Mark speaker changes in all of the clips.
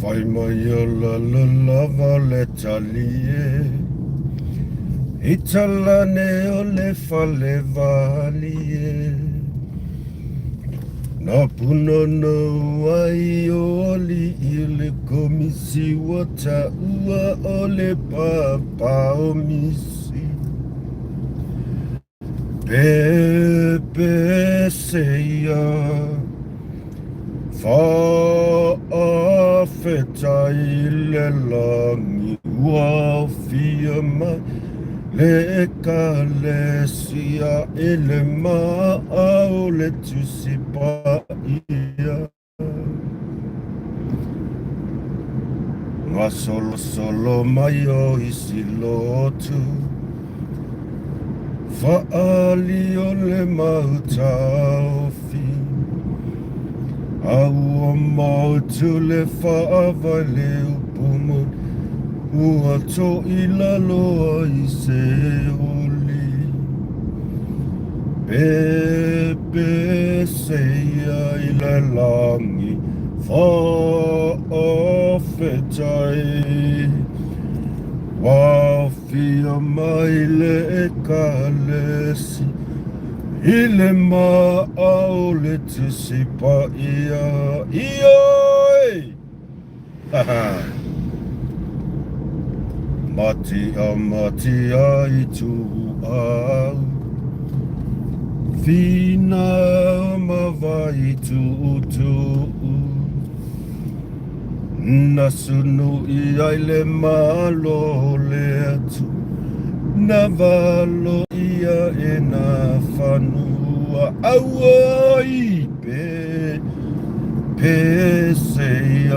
Speaker 1: Fai mai o lalo lava o le tali e I talane o le fale vali e Na punonou ai o alii o le komisi Ua taua o le papa o misi Pepeseia Faafetai i le lagi ua aofia mai le Ekalesia i le maa o le Tusi Paia. Gasolosolo mai o isi lotu Faali o le mau taofi A ua mautu le faavae le upu moni Ua toi lalo ai se oli Pepeseia i le lagi Faafetai Ua aofia mai le Ekalesia I le maa o le Tusi Paia Ioe! Matia matia i tuau Whina ma vai tuutuu Na sunu i ai le malo le atu Na valo ia e na whanua Aua i pe Pese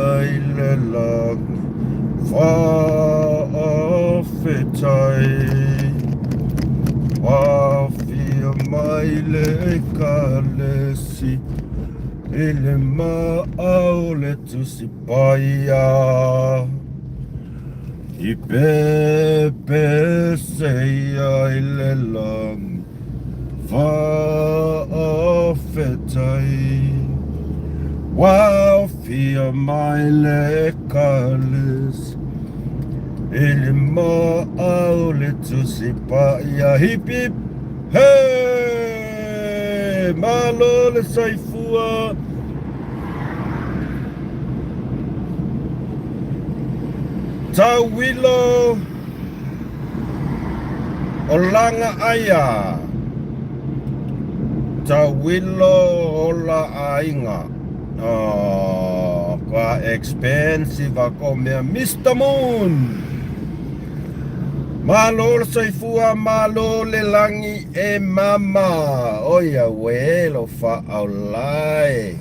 Speaker 1: ai le lagi Faafetai Aofia mai le Ekalesia I le maa o le Tusi Paia I pepese ai le lagi Faafetai Ua aofia mai le Ekalesia I le maa o le Tusi Paia Hip hip hey! Malo le soifua! Tauilo o Laga Aia Tauilo ola aiga Oh, ka expensive ako mea Mr. Moon Malo le soifua, malo le lagi e mama Oi auē lo faaolae.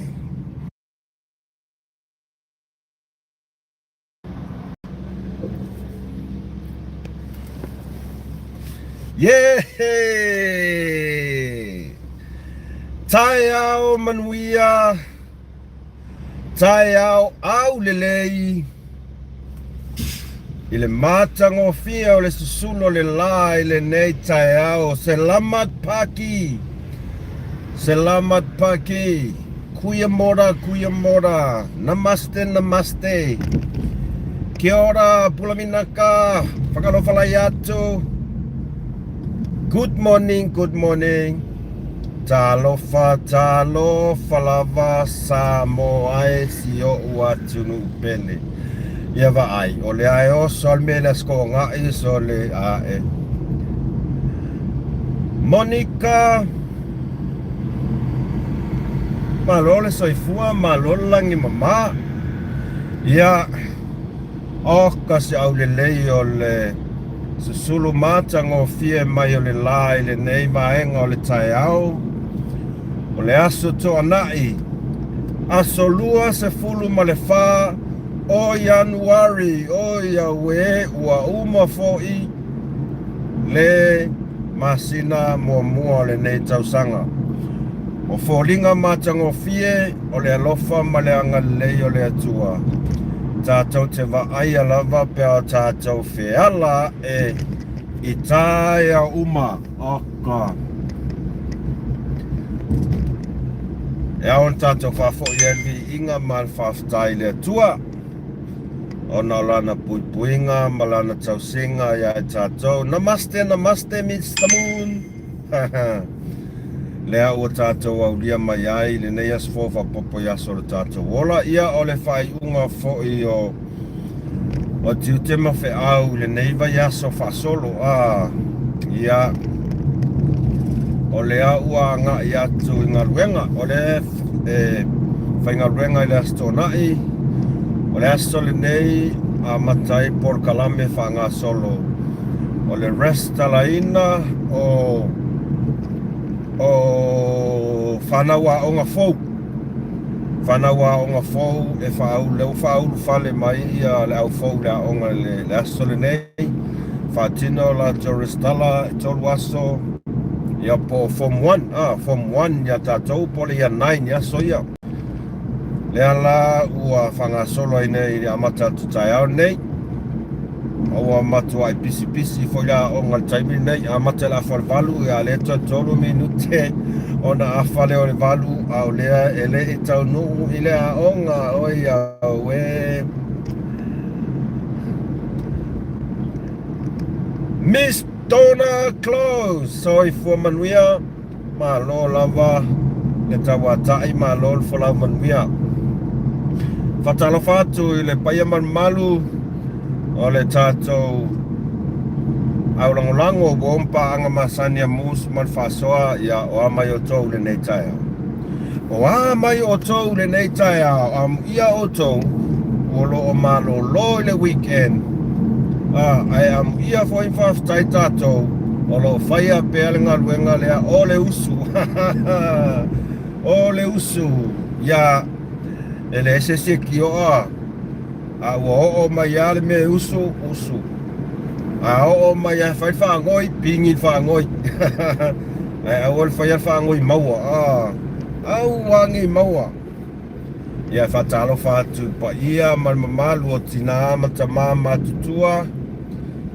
Speaker 1: Yeeee! Taeao manuia, taeao aulelei i le matagofie o le susulu o le la i lenei taeao. Selamat pagi! Selamat pagi! Kuia mora, kuia mora. Namaste, namaste. Kia ora, Pulaminaka. Whakalofalai atu. Good morning, good morning. Talofa, talofa lava Samoa e si o'u atunuu pele. Ia vaai, o le ae oso al mea le askoonga'i so le ae. Monica Malo le soifua, malo le lagi mama. Ia, oka se aulelei o le susulu matagofie mai o le la i lenei vaega o le taeao. O le aso Toanai, aso 24 o Ianuari, oi auē, ua uma foi le masina muamua o lenei tausaga. O foliga matagofie o le alofa ma le agalelei o le Atua, tatou te vaaia lava pe a o tatou feala ae i taeao uma. Oka. E ao ona tatou faafoi ai le viiga ma le faafetai i le Atua. Ona o Lana puipuiga ma Lana tausiga iā i tatou. Namaste, namaste Mister Moon. Lea ua tatou aulia mai ai i lenei aso fou faaopoopo i aso o le tatou ola. Ia, o le faaiuga foi o o tiute ma feau i lenei vaiaso faasolo. A, ia, o lea ua agai atu i galuega. O lea e faigaluega i le Aso Toonai. O le aso lenei amata ai polokalame faagasolo o le resitalaina o o fanau aoga fou. Fanau aoga fou e faaulu, lea ua faaulu fale mai ia le au fou i le aoga i le aso lenei. Faatino latou resitala i 3 aso ia po o Form 1, ah, Form 1 ia tatou po o le Year 9 i aso ia. Lea la ua faagasolo ai nei i le amata atu taeao nei. A ua matuai pisipisi foi le aoga i le taimi lenei. Amata i le afa o le 8, ia lea toe 3 minute ona afa lea o le 8, a o lea e le i taunuu i le aoga. Oi auē. Miss Donna Close, soifua manuia. Malo lava le tauatai, malo le folau manuia. Faatalofa atu i le paia ma le mamalu o le tatou aulagolago ua ma paaga masani a Moose ma le faasoa, ia o a mai outou i lenei taeao. O a mai outou i lenei taeao, amuia outou o lo o malolo i le weekend, a, ae amuia foi ma faafetai tatou o lo o faia pea le galuega lea o le usu. O le usu, ia, e leai se isi e kioa. A ua oo mai lava le mea e usu, usu. A oo mai lava e fai le faagoi, pigi le faagoi. Ae aua le faia le faagoi maua. Ah, aua ne i maua. Ia faatalofa atu i paia ma le mamalu o tinā ma tamā matutua.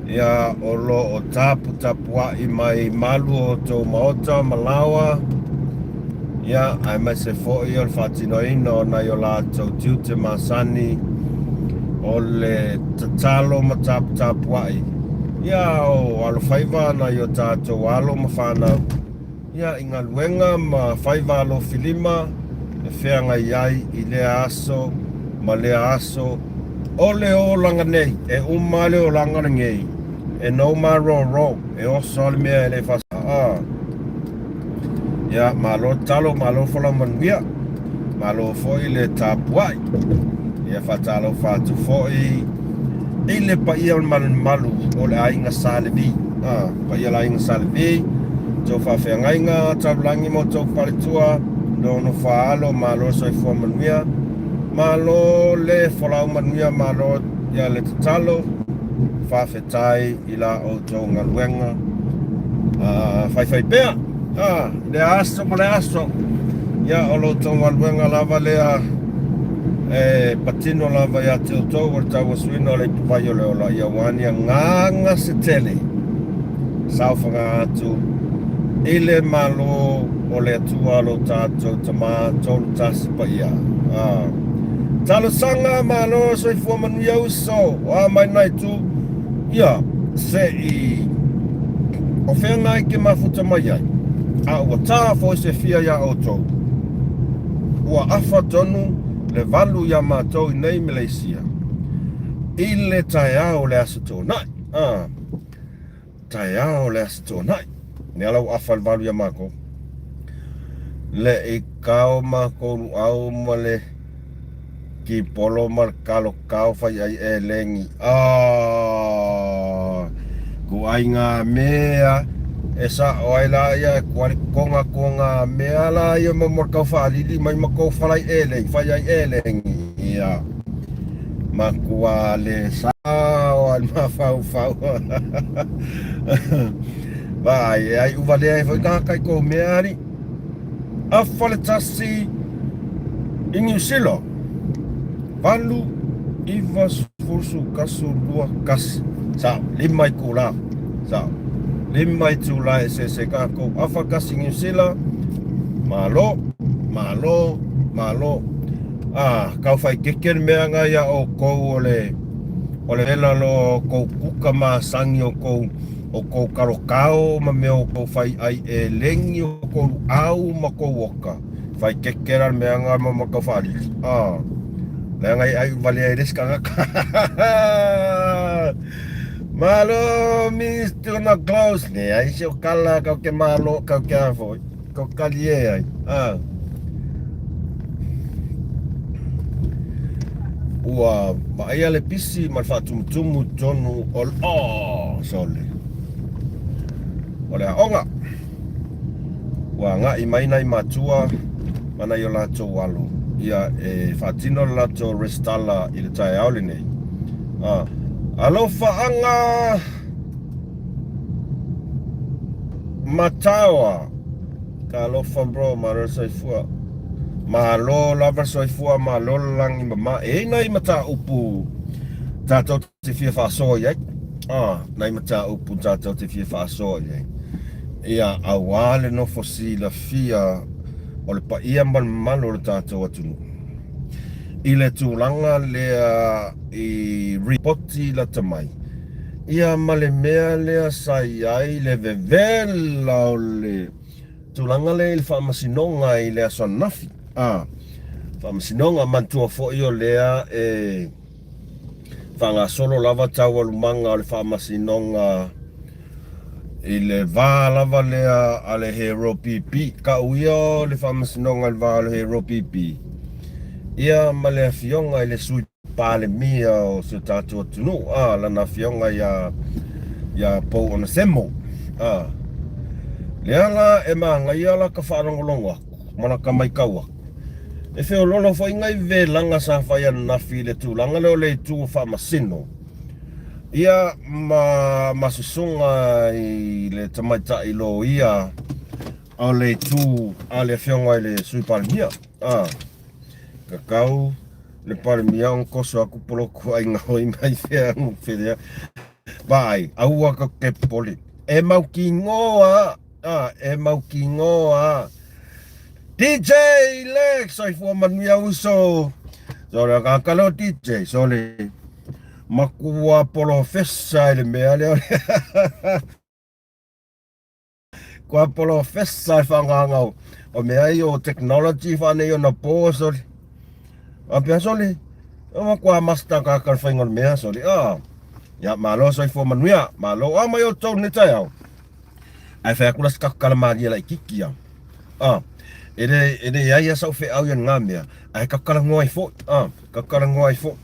Speaker 1: Ia o lo o taputapua'i mai malu o outou maota ma laoa, ia, aemaise foi o le faatinoina o nai o latou tiute masani o le tatalo ma taputapua'i, ia o alofaiva nai o tatou alo ma fanau. Ia, i galuega ma faiva alofilima e feagai ai i lea aso ma lea aso o le olaga nei, e uma le olaga lenei, e no malōlō, e oso le mea e le faasaa. Ia, malo tatalo, malo folau manuia, malo foi le tapuai. Ia, faatalofa atu foi i le paia o le malumalu o le aiga Sa Levi. Ah, paia o le aiga Sa Levi, outou faafeagaiga taulagi ma outou faletua, nono faalo, malo le soifua manuia, malo le folau manuia, malo ia le tatalo, faafetai i la outou galuega faifaipea i lea aso ma lea aso. Ia, o lo outou galuega lava lea e patino lava ia te outou o le tauasuina o le ipuvai o le ola, ia aua ni agaga se tele saofaga atu i le Malo o le Atua lo tatou Tama Tolu Tasi Paia. Talosaga malo soifua manuia uso, o a mai lena itu, ia, se i o fea na e ke mafuta mai ai, a ua tā foi se fia iā outou, ua afa tonu le 8 iā matou i nei Malaysia, i le taeao o le Aso Toonai. A, taeao o le Aso Toonai. Lea la ua afa le 8 iā matou. Le i kao matou luau ma le kipolo ma le kalo kao fai ai elegi. Ah, kuai ngā mea e sa'o ai la ia e kuari konga ko ngā mea la ia ma mo kau whaalili mai ma kou whalai elegi, fai ai elegi. Ia, makua le sao ai mafaufau. Vaai, e ai uva lea e foi ka kai kou mea ali. Afa le 1 i Niu Sila. 8, 9, 10, 11, 2, 1. Sao, 5 itula. Sao. 5 itula e eseese kākou. Afa 1 Niu Sila. Malo, malo, malo. Ah, kau whai keke le mea ngai a oukou o le. O le vela loa o kou kuka masani o kou o kou kalokao ma mea o kou fai ʻai ʻelegi o kou luʻau ma kou oka. Fai keke la le mea nga ma ma kau faalili. Ah. Leaga e ʻai wale ai le isi kangaka. Malo Mr. na close. Leai se o kala kau ke malo kau ke a foi. Kau kali e ai. Ah. Ua vaaia le pisi ma le faatumutumu tonu o oh, sole. O le aoga. Ua agai mai nai matua ma nai o latou alo ia e faatino le latou resitala i le taeao lenei. Ah. Alofaaga Mataoa. Talofa bro, malo le soifua. Malo lava le soifua, malo le lagi mama. E i ai nai mataupu tatou te fia faasoa i ai. Ah, nai mataupu tatou te fia faasoa i ai. Ia, auā le nofo silafia o le paia ma le mamalu o le tatou atunuu. I le tulaga lea i ripoti lata mai, ia ma le mea lea sa i ai le vevela o le tulaga lea i le faamasinoga i le aso ananafi. A, faamasinoga, manatua foi o lea e faagasolo lava taualumaga o le faamasinoga i le va lava lea a le Hero PP. Kau ia o le faamasinoga i le va o le Hero PP, ia ma le afioga i le Sui Palemia o si o tatou atunuu, a, lana afioga iā, iā Pou Onesemo, a. Lea la e manaia la ka faalogologo aku ma laka maitau aku. E feoloolo foi nai velaga sa fai ananafi i le tulaga lea o le itu o faamasino, ia ma, ma susuga i le tamaitai loia o le itu a le afioga i le Sui Palemia, a. Kakau le Palemia ona toso aku poloku ai gaoi mai fea fea. Vaai, aua ka te popole. E mautinoa, a, e mautinoa. DJ Lex, soifua manuia uso. Sole kaka leo DJ, sole. Makua polofesa i le mea lea. Kua polofesa e whanganga o mea i o technology whanei ona pō, sole. A pea sole, o kua master kaka le whainga o le mea, sole. Ah, ia, malo soifua manuia, malo. A mai o tau ne tai au. Ai whai aku la se kakala malia la i kiki au. Ah, e le, e le ai asa o wheau ia ngā mea. Ai kakala ngoa i fo. Ah, kakala ngoa i fo.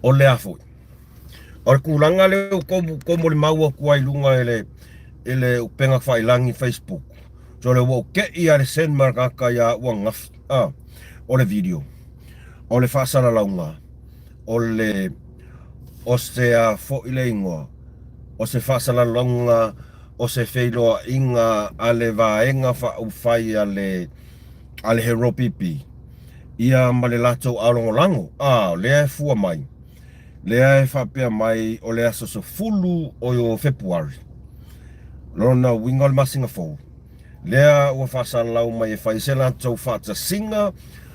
Speaker 1: O le a foi. O le tulaga lea ua tou molimau atu ai i luga i le i le upega tafailagi Facebook, sole ua ou tei lava i le send mai o le tagata ia au ananafi, a, o le video, o le faasalalauga, o le, o se a foi le igoa, o se faasalalauga, o se feiloaiga a le Vaega Faaupufai a le a le Heropipi, ia ma le latou alogolago, a, o lea e fua mai. Lea e faapea mai o le aso 10 o Fepuari, lona uiga o le masina fou, lea ua faasalalau mai e fai se latou faatasiga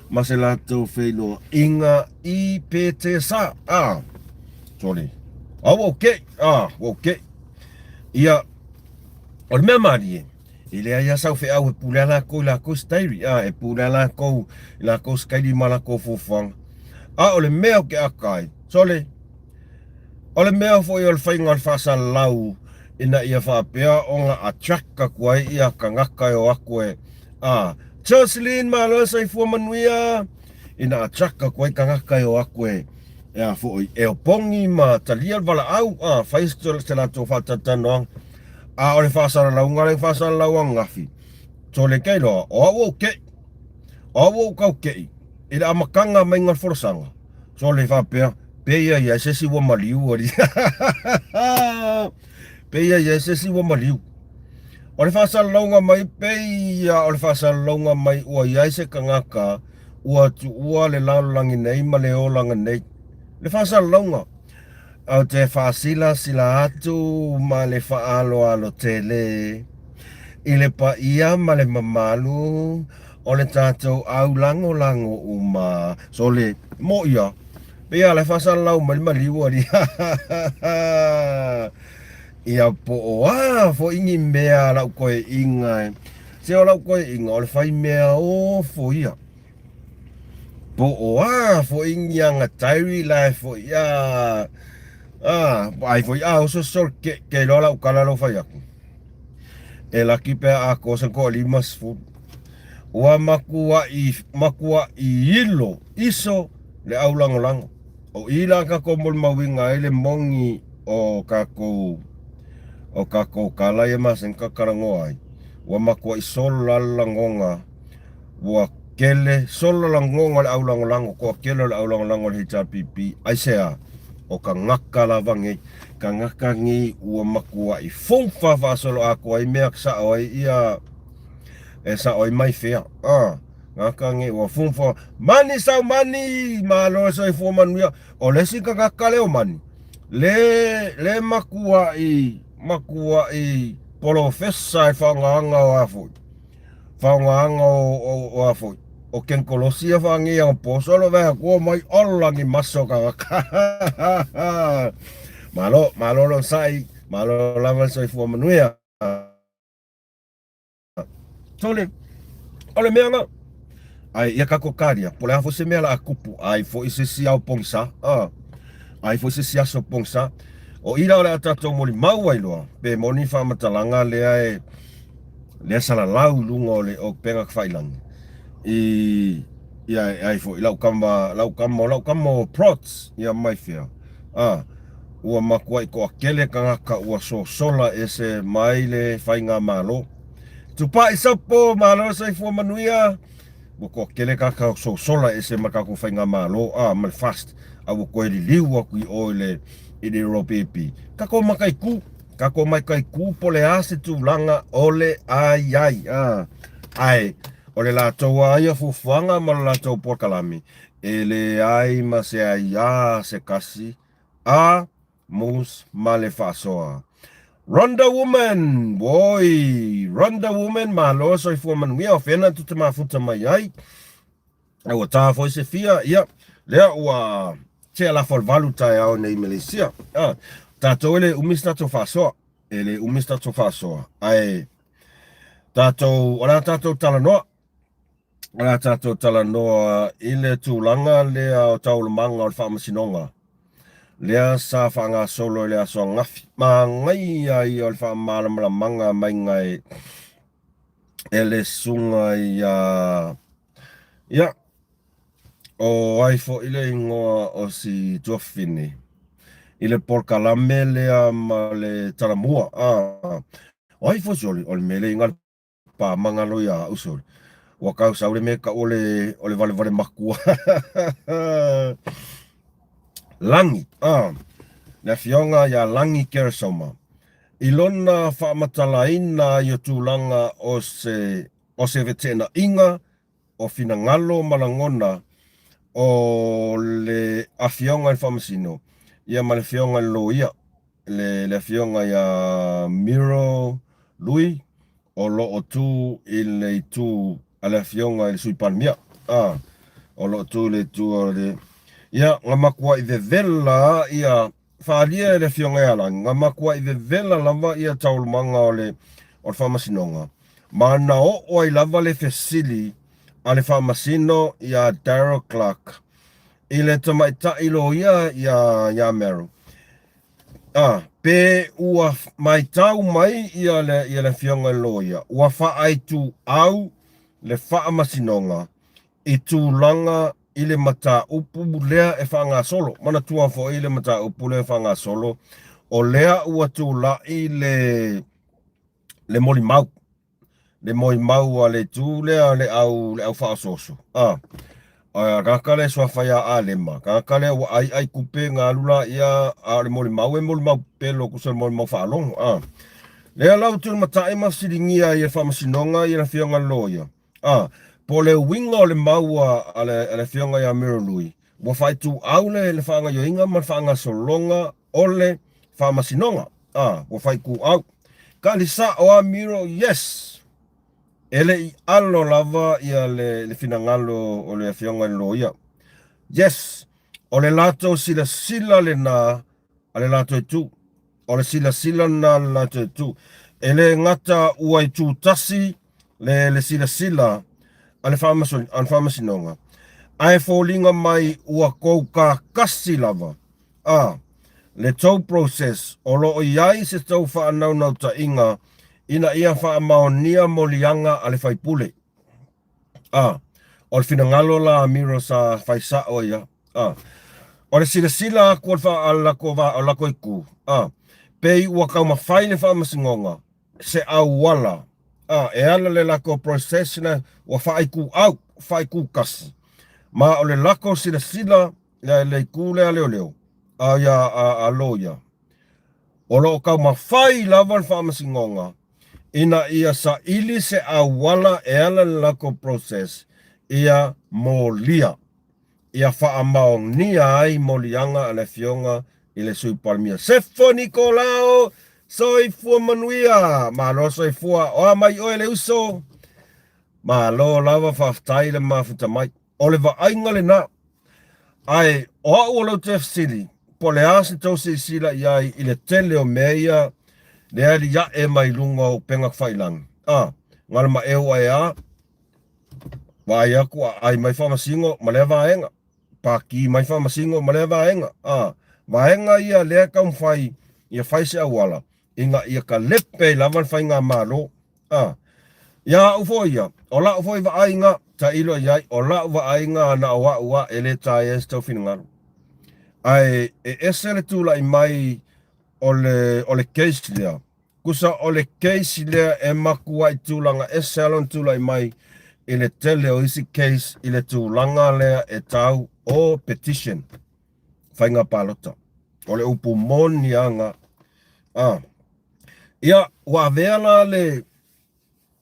Speaker 1: ma se latou feiloaiga i Petesa. Ah, sorry. Ah, ua okay. Ah, ua okay. Ia, o le mea malie, e leai lava sau feau e pule a lakou i lakou stairi, ah, e pule a lakou i lakou skaili ma lakou fuafuaga. A o le mea o ke aka ai, sole, o le mea foi o le faiga o le faasalalau ina ia faapea ona attract atu ai ia tagata e o atu e, a, Jocelyn malo soifua manuia, ina attract atu ai tagata e o atu e, e a foi, e opogi ma talia le valaau, a, fai se latou faatalatalanoaga. A o le faasalalauga lea na faasalalau ananafi, sole ke iloa, o au ou keʻi, o au ou tau keʻi, I le amataga maiga o le folasaga, sole faapea, pei ia i ai se isi ua maliu alii. Pei ia i ai se isi ua maliu. O le faasalalauga mai, pei ia o le faasalalauga mai ua i ai se tagata ua tuua le lalolagi nei ma le olaga nei. Le faasalalauga. Ou te faasilasila atu ma le faaaloalo tele i le paia ma le mamalu o le tatou au lagolago uma. Sole, moʻi a. Pei a la e faasalalau mai le maliu alii. Ia po o a foi ni mea a lau toeaiina, se o lau toeaiina o le fai mea ofo ia. Po o a foi ni ana diary la e foi a ai foi a oso solo ke ke iloa lau tala lau fai atu. E laki pe a atoa se 50. Ua matuai matuai ilo iso le aulagolago. O i la tatou molimauina ai le moni o tatou o tatou tala ia masani ona talanoa ai. Ua matuai solo la le lagona ua tele solo lagona o le aulagolago toatele o le aulagolago o le HRPP. Aisea? O tagata lava nei, tagata nei ua matuai fufa faasoloatoa ai mea sao ai ia e sao ai mai fea. Ah, tagata nei ua fufa mani sau mani, malo le soifua manuia. O le isi tagata lea o mani, le le matuai matuai polofesa e faaaogaina o a foi faaaogaina o a foi o kenikolosi ia faagei anapo solo vae atu omai ola ni maso tagata. Malo, malo le onosai, malo lava le soifua manuia. Sole, o le mea lena. Ai ia tatou talia, po o le a foi se mea o le a tupu, ai foi se isi ao pogisa, ai foi se isi aso pogisa. O i la o le a tatou molimau ai loa, pe moni faamatalaga lea e lea salalau i luga o le o upega tafailagi i ia ai foi lau tama lau tama o lau tama o Prots ia mai fea a ua matuai toatele tagata ua sosola ese mai le faigamalo. Tupai Sopo, malo soifua manuia. Ua toatele tagata sosola ese ma tatou faigamalo a ma le fast a ua toe liliu atu i o i le i le LPP. Tatou mataitu, tatou mataitu po o le a se tulaga o le a i ai. A, ae o le latou lava ia fuafuaga ma le latou polokalame e leai ma se aiā se tasi a Moose ma le faasoa. Ronda Woman, woi, Ronda Woman, malo soifua manuia, o fea tu te mafuta mai ai? A ua tā foi se fia, ia, lea ua tea lafo le 8 taeao nei i Malaysia. Ah, tātou e le umi se tatou faasoa, e le umi se tatou faasoa, ae tātou, o le a tātou talanoa, o le a tātou talanoa i le tulaga lea o taualumaga o le faamasinoga lea sa faagasolo i le aso ananafi. Manaia ia o le faamalamalamaga maiga e e le susuga ia ia o ai foi le igoa o si tuafafine i le polokalame lea ma le talamua. Ah, o ai foi sole o le mea le iga le pamagalo ia au sole. Ua tau sau le mea tau o le o le valevale makua. Lagi, ah, le afioga ia Lagi Keresoma. I lona faamatalaina ai o tulaga o se o se feteenaiga o finagalo ma lagona o le Afioga i le Faamasino ia ma le Afioga i le Loia, le le Afioga ia Miro Lui o lo o tu i le itu a le Afioga i le Sui Palemia, a, o lo o tu i le itu o le, ia, na matuai vevela ia faaalia e le Afioga ia Lagi, na matuai vevela lava ia taualumaga o le o le Faamasinoga, ma na oo ai lava le fesili a le Faamasino iā Darrell Clarke i le tamaitai loia iā iā Merrill, a, pe ua matau mai ia le ia le Afioga i le Loia, ua faaituau le Faamasinoga i tulaga i le mataupu lea e faagasolo. Manatua foi le mataupu lea e faagasolo, o lea ua tulai le le molimau, le molimau a le itu lea le au le au faaosooso. A, tagata lea e suafa ia Alema, tagata lea ua ai ai tupe na alu laia, a o le molimau e molimau pelo tusa o le molimau faalogo. A, lea la ua tulimatai ma fesiligia ai e le Faamasinoga ia le Afioga i le Loia, A, po o le uiga o le mau a le, a le Afioga ia Miro Lui, ua faaituau le, le faagaoioiga ma le faagasologa o le Faamasinoga. A, ua faaituau. Tali sao a Miro, yes! E le i alo lava ia le, le finagalo o le Afioga i le Loia. Yes! O le latou silasila lena a le latou itu. O le silasila lena a le latou itu. E le gata ua itu tasi le, le silasila a le faamasinoga, ae foliga mai ua kou kakasi lava a le tou process o lo o i ai se tou faanaunautaiga ina ia faamaonia moliaga a le faipule. A, o le finagalo la a Miro sa fai sa'o ia. A, o le silasila aku o le fa, a le latou va, o le latou itu. A, pei ua taumafai le faamasinoga se auala, a, e ala le latou process na ua faaituau, faaitutasi. Ma o le latou silasila le, le itu lea a leoleo, a ia a, a loia. O lo o taumafai lava le faamasinoga ina ia saili se auala e ala le latou process ia molia, ia faamaonia ai moliaga a le Afioga i le Sui Palemia. Sefo Nikolao, soifua manuia! Malo soifua, o a mai oe le uso? Malo lava, faafetai le mafuta mai. O le vaaiga lena. Ae o au o lou te fesili, po o le a se tou silasila i ai i le tele o mea ia le aliae mai luga o upega tafailagi? A, galamaeu ae a, vaai atu aai mai faamasino ma lea vaega, paki mai faamasino ma lea vaega. A, vaega ia lea e taumafai ia fai se auala ina ia kalepe ai lava le faigamalo. A, ia au foi ia, o la'u foi vaaiga, tailo i ai, o la'u vaaiga na o a'u a e le taea ai se tau finagalo. Ae e ese le tula'i mai o le, o le case lea, tusa o le case lea e matua'i tulaga ese lava lona tula'i mai i le tele o isi case i le tulaga lea e tau o petition, faiga palota. O le upu moni lava A, ia, ua avea la le,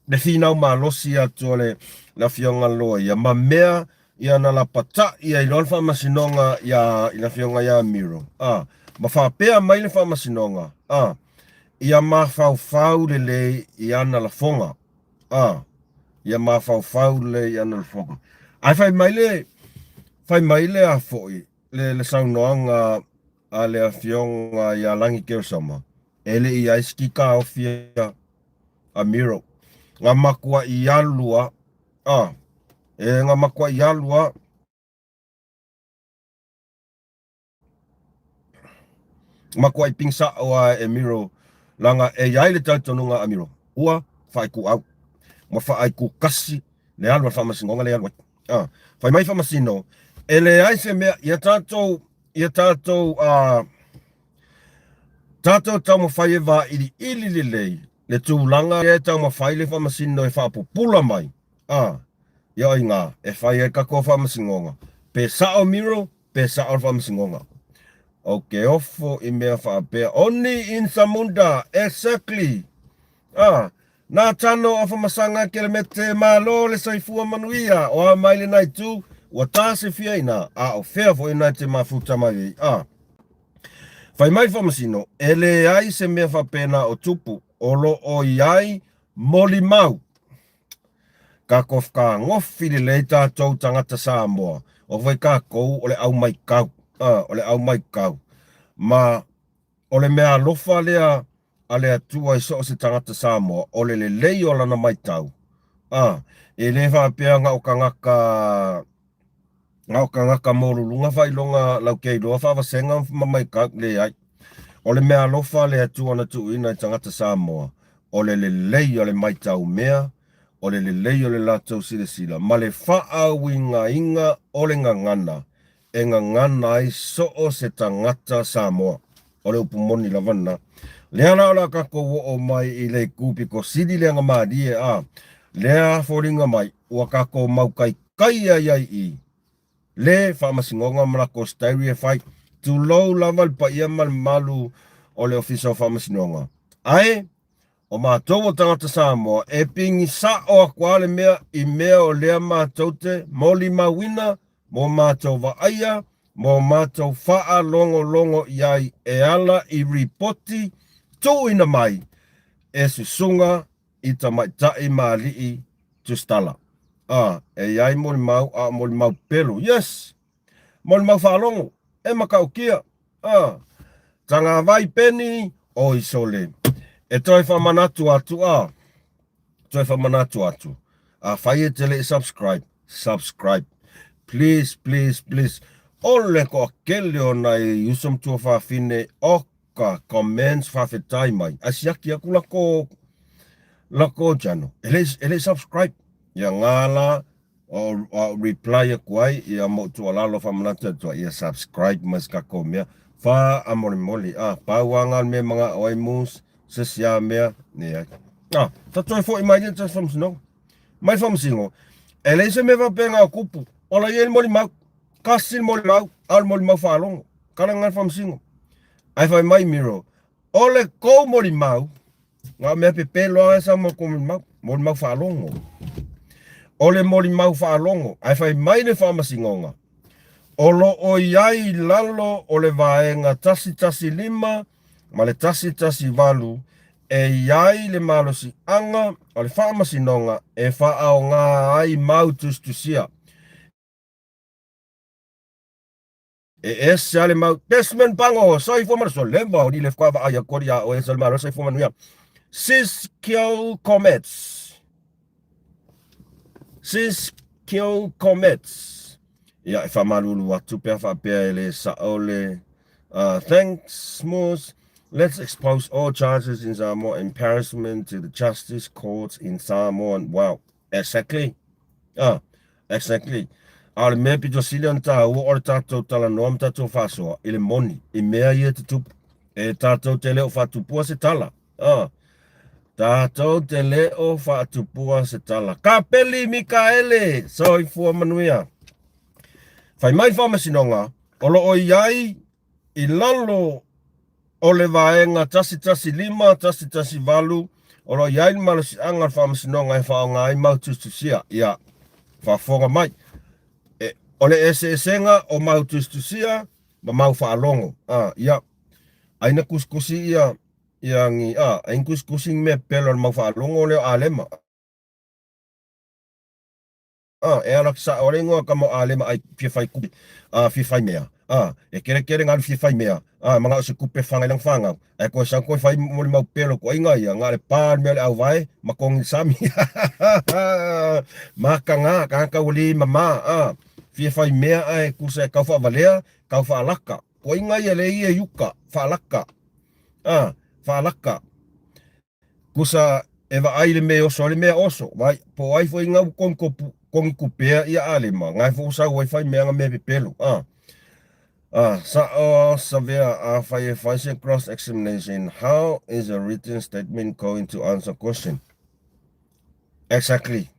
Speaker 1: le finau malosi atu o le, le afioga loia ma mea ia na lapata'i ai loa le faamasinoga iā, i le afioga iā Miro, a, ma faapea mai le faamasinoga, a, ia mafaufau lelei i ana lafoga, a, ia mafaufau lelei i ana lafoga. Ae fai mai le, fai mai le a foi, le, le saunoaga a le Afioga ia Lagi Keosama, e le i i ai se kikaofi a Miro. Na matuai alu a, a, e na matuai alu a. Matuai pigisao a e Miro, laga e i ai le talitonuga a Miro, ua faaituau, ua faaitutasi le alu a le faamasinoga lea e alu ai. A, fai mai faamasino, e leai se mea, ia tatou ia tatou a tatou taumafai e vailiili lelei le tulaga lea e taumafai le faamasino e faapupula mai a ia o iga e fai ai tatou faamasinoga pe sao Miro pe sao le faamasinoga. Ou te ofo i mea faapea oni in Samunda exactly a Nā tano a Whamasanga Kelemete Malo le soifua manuia o a mai lena itu ua tāsefia ina a o fea foi ina te mafuta mai ai a Fai mai Whamasino e leai se mea faapena o tupu o lo o i ai molimau Kākou whakagofi lelei tātou tangata Samoa o foi kākou o le au maikau a o le au maikau ma o le mea alofa lea a le Atua i so o se tagata Samoa, o le lelei o lana maitau. A, e le faapea na o tagata, na o tagata maualuluga faailoga laukeiloa faavasega ma maitau, leai. O le mea alofa a le Atua na tuuina i tagata Samoa, o le lelei o le maitau mea, o le lelei o le latou silasila, ma le faauigaina o le gagana e gagana ai so o se tagata Samoa. O le upu moni lava lena. Lea la o le a tatou oo mai i le itu pito sili lea na malie a lea foliga mai ua tatou mautaitai ai ai i le faamasinoga ma latou stairi e fai. Tulou lava le paia ma le mamalu o le Ofisa o Faamasinoga. Ae o matou o tagata Samoa e pigi sa'o atu a le mea i mea o lea matou te molimauina mo matou vaaia mo matou faalogologo i ai e ala i ripoti tuuina mai e susuga i tamaitai ma alii tusitala. A, e i ai molimau a o molimau pelu. Yes! Molimau faalogo. E matautia, a. Tagavai Peni, oi sole. E toe faamanatu atu, a. Toe faamanatu atu. Afai e te le i subscribe, subscribe. Please, please, please. O le toatele o nai uso ma tuafafine oka comments faafetai mai. Ae siaki atu lako lako channel. E le e le subscribe. Ia ngā la o, o reply aku ai ia mo tuualalo faamanatu atu ai ia subscribe mai se tatou mea. Faamolemole. Ah, pau lava ngā mea mana'o ai mus se isi lava mea leai. Ah, ta toe foi mai ia ta faamasinoga. Mai faamasino, e leai se mea faapena o tupu. Ola ia i le molimau. Kasi le molimau, a o le molimau faalogo. Kala ngā le faamasino. Ae fai mai Miro, o le kou molimau, ngā mea pepelo lava sa mo kou molimau, molimau faalogo. O le molimau faalogo, ae fai mai le faamasinoga, o lo o i ai i lalo o le vaega 115 ma le 118 e i ai le malosiaga o le faamasinoga e faaaoga ai mau tusitusia. E ese lava le mau Desmond Pango, soifua ma le soleva o le faatoa vaai atu ia oe se malo soifua manuia. Siskiyou Comets. Siskiyou Comets. Ia, e faamalulu atu pe a faapea e le sao le Thanks Moose. Let's expose all charges in Samoa embarrassment to the justice courts in Samoa. Wow, exactly. Ah, exactly. A o le mea pito sili ona tāua o le tātou talanoa ma tātou faasoa i le moni, i mea ia te tupu. E tātou te le o faatupua se tala. Ah, tātou te le o faatupua se tala. Kapeli Mikaele, soifua manuia. Fai mai le faamasinoga, o lo o i ai i lalo o le vaega 115, 118, o lo o i ai le malosiaga o le faamasinoga e faaaoga ai mau tusitusia. Ia, faafofoga mai. E, o le eseesega o mau tusitusia ma mau faalogo. A, ia, ai na kusikusi ia, ia ngi, a, ai na kusikusi ngi mea pepelo o le mau faalogo lea o Alema. A, e ala sao le igoa kama o Alema ai fia fai kupe, a, fia fai mea, a, e kerekere ngalu fia fai mea, a, mangao se kupe whangai lang whangau, ae koe sau koe fai moli mau pelo ko inga ia, nga le pa le mea le auvae, ma kongi sami, ma ka ngā, ka kau li ma ma, a, fia fai mea ae kusa e kau whaavalea, kau whaalaka, ko inga ia le ia yuka, whaalaka, a, whaalaka. Kusa e vaai le mea oso, le mea oso, vai, po ai foi ngau kongi kopu, kongi kupea ia alema, ngai fo sau ai fai mea nga mea pepelo, a. A, sa o savea a fai e fai se cross examination, how is a written statement going to answer question? Exactly.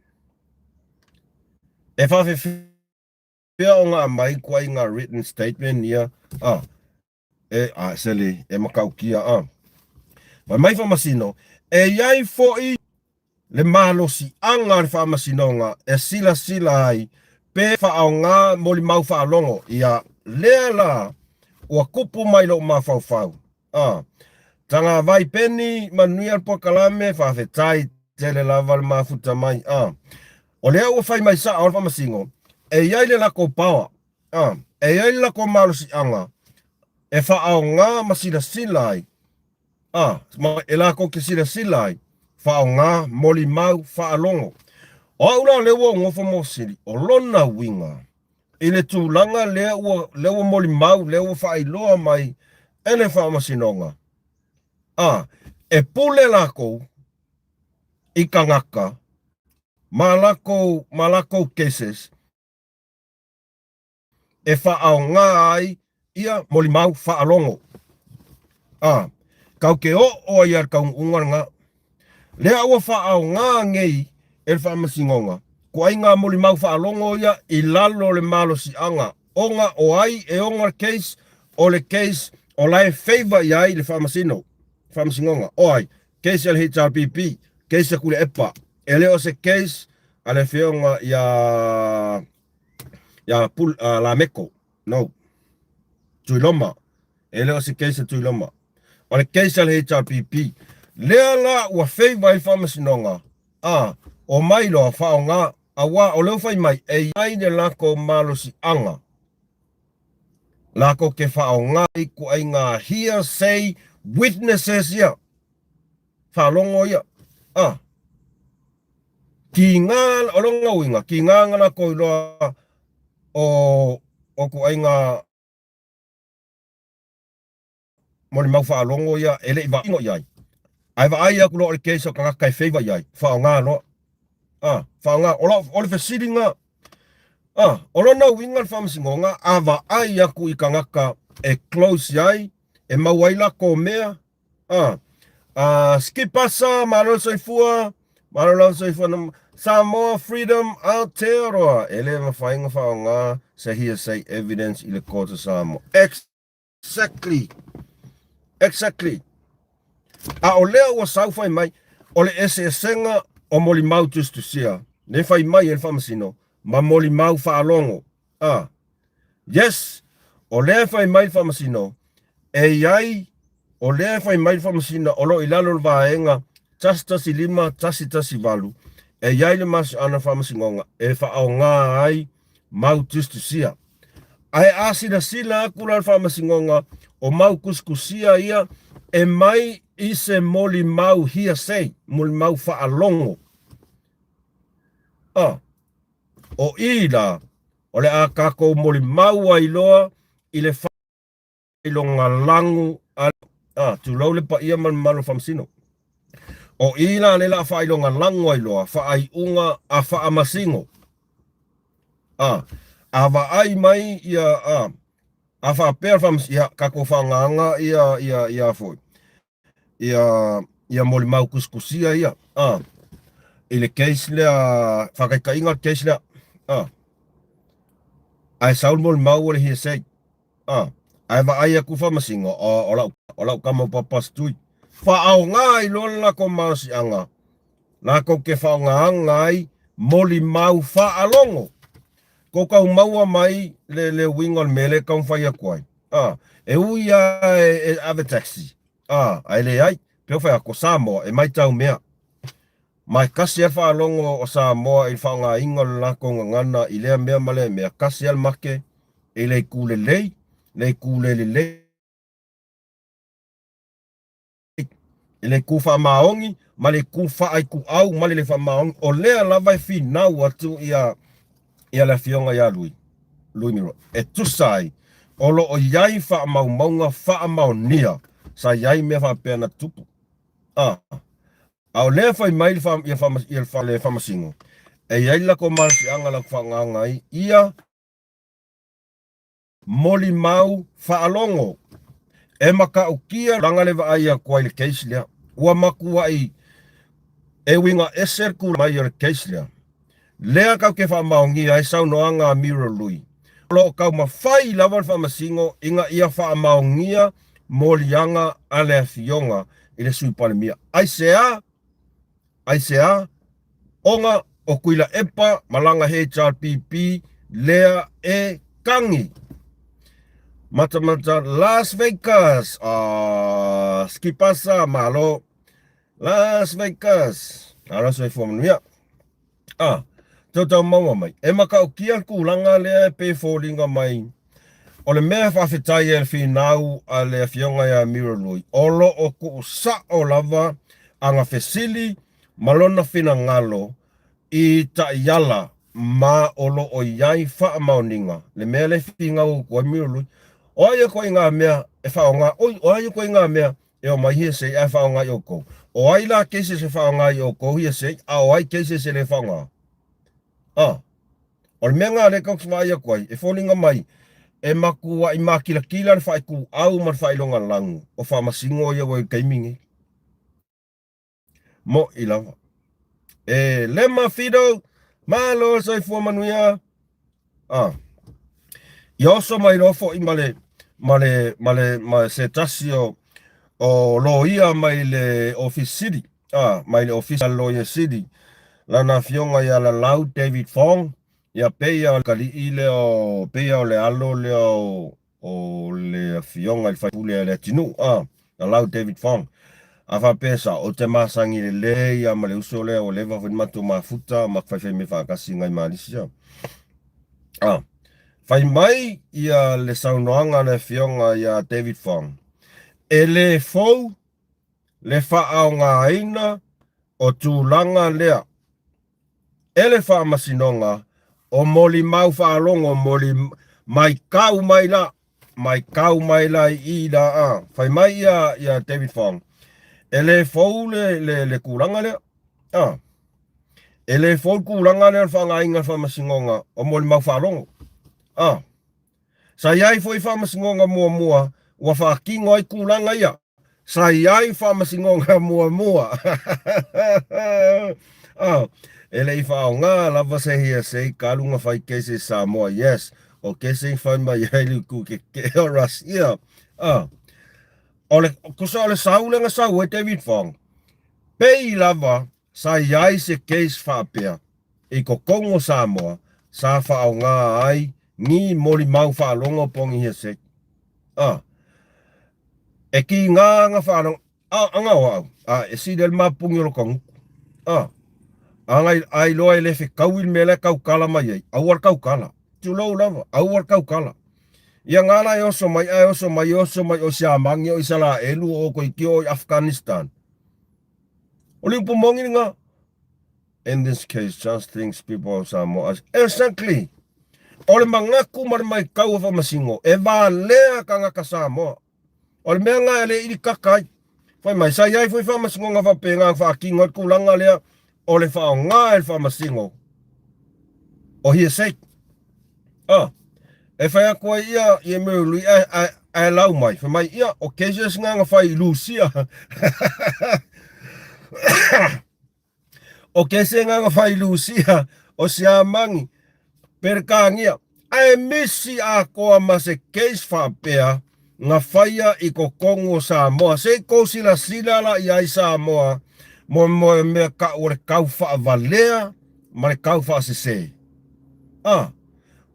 Speaker 1: E whawhewhea o ngā mai kua i ngā written statement ia, a, E, a, sele, e matautia, a. Fai mai Faamasino, e i ai foʻi le malosiaga o le Faamasinoga e silasila ai pe faaaoga molimau faalogo ia lea la ua kupu mai lou mafaufau. A. Tagavai Peni, manuia le polokalame, faafetai tele lava le mafuta mai. A. O lea ua fai mai sao le Faamasino, e i ai le latou power A, e i ai le latou malosiaga e faaaoga ma silasila ai, a, ma e latou te silasila ai, faaaoga molimau faalogo. O au la lea ua ou nofo mosili, o lona uiga, i le tulaga lea ua, lea ua molimau, lea ua faailoa mai e le Faamasinoga, a, e pule lakou i tagata ma lakou, ma lakou cases, e faaaoga ai ia molimau faalogo. A, kau ke oo ai a le kaunuuga lena. Lea ua faaaoga nei e le Faamasinoga ko ai ngā molimau faalogo ia i lalo o le malosiaga ona o ai e ona le case o le case o la e favour i ai le Faamasino, Faamasinoga. O ai? Case a le HRPP, case a Tuilaepa. E le o se case a le afioga ia ia Pul, uh, Lameko. No. Tuiloma. E le o se case a Tuiloma. O le case a le HRPP. Lea la ua favour ai faamasinoga, a, o mai loa faaaoga, auā o lea ua fai mai e i ai le latou malosiaga. Lakou ke faaoga i kuaiga hearsay witnesses ia, faalogo ia, a. Kiga, o lona uiga, kiga na lakou iloa o, o kuaiga molimau faalogo ia e le i vaino i ai. Ae vaai atu loa o le case o tagata e favour i ai, faaaoga loa. A, faaaoga, o, lau, o le fesiliga, a, o lona uiga le faamasinoga, a vaai atu i tagata e close i ai, e maua ai latou mea, a, a, skip asa, malo le soifua, malo lava soifua, Samoa Freedom Aotearoa, e le mafai ona faaaoga se hearsay evidence i le court o Samoa. Exactly. Exactly. A o lea ua sau fai mai, o le eseesega o molimau tusitusia, le fai mai e le faamasino, ma molimau faalogo. A. Yes, o lea e fai mai le faamasino, e i ai, o lea e fai mai le faamasino o lo o i lalo o le vaega 115 118, e i ai le masi'ana faamasinoga e faaaoga ai mau tusitusia. Ae a silasila atu la le faamasinoga, o mau kusikusia ia e mai i se molimau hearsay, molimau faalogo. A, o i la, o le a tatou molimau ai loa i le faailoga lagu a, a, tulou le paia ma le mamalu o Faamasino. O i la le la faailoga lagu ai loa faaiuga a Faamasino. A, a vaai mai ia, a, a faapea le faamasino, ia, tatou faagaga ia, ia, ia foi, ia, ia molimau kusikusia ia, a, i le case lea, faataitaiga le case lea, a, ae sau le molimau ua le hearsay, a, ae vaai atu faamasino, o, o lau, o lau tama o Papa Stui. Faaaoga ai loa le latou malosiaga latou te faaaogaina ai molimau faalogo. Kou tau maua mai le, le uiga o le mea lea e taumafai atu ai. A, e ui lava e, e ave taxi, a, ae leai, pei ona fai atu, o Samoa, e maitau mea. Ma e tasi lava le faalogo o Samoa i le faaaogaina o le latou gagana i lea mea ma lea mea, tasi lava le make i le itu lelei, le itu le lelei. I le itu faamaoni ma le itu faaituau ma le le faamaoni, o lea lava e finau atu ia ia le afioga ia Lui, Lui Miro, e tusa ai o lo o i ai faamaumauga faamaonia sa i ai mea faapea na tupu. A, a o lea fai mai le fa, ia, fa, ia le faamasino, e i ai le latou malosiaga latou faagaga ai ia Molimau faalogo. E matautia laga le vaai atu ai i le case lea. Ua matuai e uiga ese le tulaga mai o le case lea. Lea tatou te faamaonia ai saunoaga a Muriel Lui. O lo o taumafai lava le Faamasino ina ia faamaonia moliaga a le Afioga i le Sui Palemia. Aisea? Aisea? Ona o Tuilaepa ma lana HRPP lea e kagi. Matamata Las Vegas. Ah, skipasa, malo. Las Vegas. Alo soifua manuia. Ah, tautau maua mai. E matautia le tulaga lea e pei e foliga mai o le mea e faafetai ai le finau a le afioga ia Miro Lui, o lo o tuusao lava ana fesili ma lona finagalo i taiala ma o lo o i ai faamaoniga, le mea lea e finau atu ai Miro Lui, o ai e koe i ngā mea e faaaoga, oi, o ai e koe i ngā mea e omai hearsay ae faaaoga i outou. O ai la cases e faaaoga i outou hearsay, a o ai cases e le faaaoga? A, o le mea ngā lea tatou te vaai atu ai, e foliga mai, e matuai makilatila le faaitu-au ma le faailoga lagu o faamasino ia ua i le taimi nei. Mo'i lava. E Lema Fido, malo soifua manuia. Ah. Ia oso mai loa foi ma le ma le ma le ma se tasi o o loia mai le ofisa sili ah, mai le ofisa loia sili lana afioga ia Lalau David Fong ia pei o kali'i lea o pei o le alo lea o o le afioga i le faipule a Leatinuu, a, Lalau David Fong. A faapea sa, ou te masani lelei lava ma le uso lea, ua leva foi ona matou mafuta ma faifai mea faatasi i nai Malisia. A, Fai mai ia le saunoaga a le Afioga ia David Fong, e le fou le faaaogaina o tulaga lea e le Faamasinoga o molimau faalogo moli maitau mai la maitau mai la i i la a. Fai mai ia ia David Fong, e le fou le le le tulaga lea a. E le fou le tulaga lea o le faaaogaina o le Faamasinoga o molimau faalogo a. Sa i ai foi Faamasinoga muamua ua faatino ai tulaga ia. Sa i ai Faamasinoga muamua a. E le i faaaoga lava se hearsay talu na fai kese i Samoa. Yes, o kese i fai mai ai le itu tetee o Russia a. O le, tusa o le sau lea na sau ai David Fong, pei lava sa i ai se case faapea i totonu o Samoa sa faaaoga ai ni molimau faalogo po o ni hearsay. A. E kiga na faalogo, a, aga o au, a, e sili ai le mapuni o lota gutu. A. Aga a iloa e le fetaui le mea la e tautala mai ai, aua le tautala. Tulou lava, aua le tautala. Ia nga la e oso mai, ae oso mai, oso mai o Siamani, o Isalaelu, o Koikio, o Afghanistan. O le upu moni lena. In this case, just thinks people of Samoa as Exactly! O le manatu ma le maitau o Faamasino, e valea tagata Samoa. O le mea lena e le ili kaka ai. Fai mai, sa i ai foi faamasinoga faapena na faatino ai le tulaga lea o le faaaoga e le faamasino o hearsay. Ah, e fai atu ai ia i e Mary Lui ae, ae, ae lau mai. Fai mai, ia, o cases nga na fai i Lucia. O kese nga na fai i Lucia, o Siamani, Perekania, ae misi atoa ma se case faapea na faia i totonu o Samoa. Se i tou silasila la i ai Samoa mo mo mea kau o le kau faavalea ma le kau faasese. A,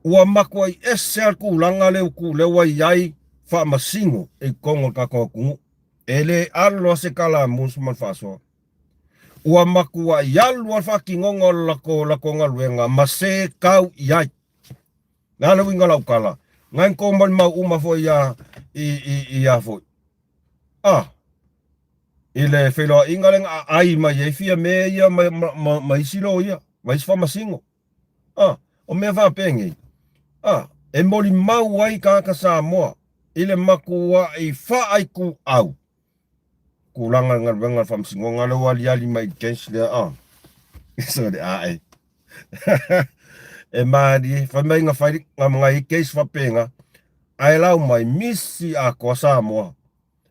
Speaker 1: ua matuai ese a le tulaga lea ua lea ua i ai faamasino i totonu o le tatou atunuu. E le alo lava se kalamusu ma le faasoa. Ua matuai alu lava le faatinoga o le latou latou galuega ma se kau i ai. Le a le uiga o lau tala? Na tou molimau uma foi ia i i i a foi. A i le feiloaiga lea na aai mai ai Fiame ia ma ma ma isi loia, ma isi faamasino. A o mea faapenei, a e molimau ai tagata Samoa i le matuai faaituau tulaga le galuega le faamasinoga lea ua aliali mai i le case lea a sorry ae e malie fai mai na fai na nai case faapena ae lau mai misi atoa Samoa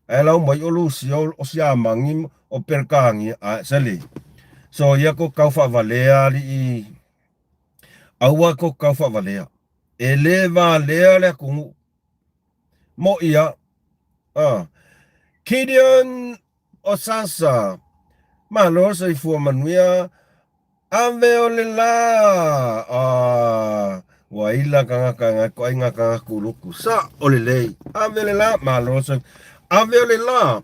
Speaker 1: ae lau mai o Lusia o Siamani o Perekania ae sele so ia ko kau faavalea alii aua ko kau faavalea e le valea le atunuu Moʻi a. A. Gideon Osasa. Malo soifua manuia. Ave o le la. A. Ua ila kangaka ngai ko ainga kanga kuluku. Sa o le lei. Ave le la. Malo soifua. Ave o le la.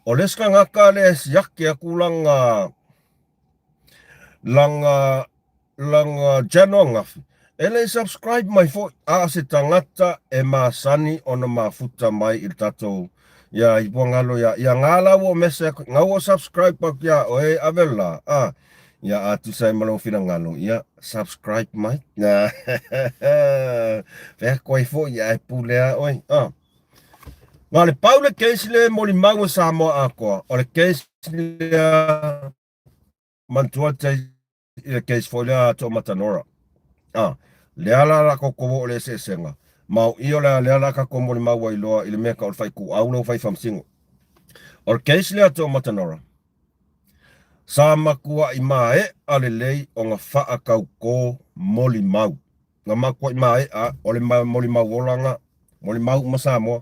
Speaker 1: O le kangaka le siake aku langa langa langa channel angafi e le i subscribe mai foi a o se tagata e masani ona mafuta mai i le tatou ia i puagalo ia ia nga la ua mese aku nga ua subscribe aku ia oe ave la a ia a tusa ai ma lou finagalo ia subscribe mai na fea koe foi ia e pule a oe a Na o le pau le case lea e molimau e Samoa atoa, o le case lea manatua te i le case foi lea a Toamatanora. A, lea la la tatou oo i le eseesega, ma o i o lea lea la tatou molimau ai loa i le mea tau o le faituau lea ua fai faamasino. O le case lea a Toamatanora, sa matuai maea lelei ona faatautō molimau. Na matuai maea, o le molimau olaga, molimau uma Samoa,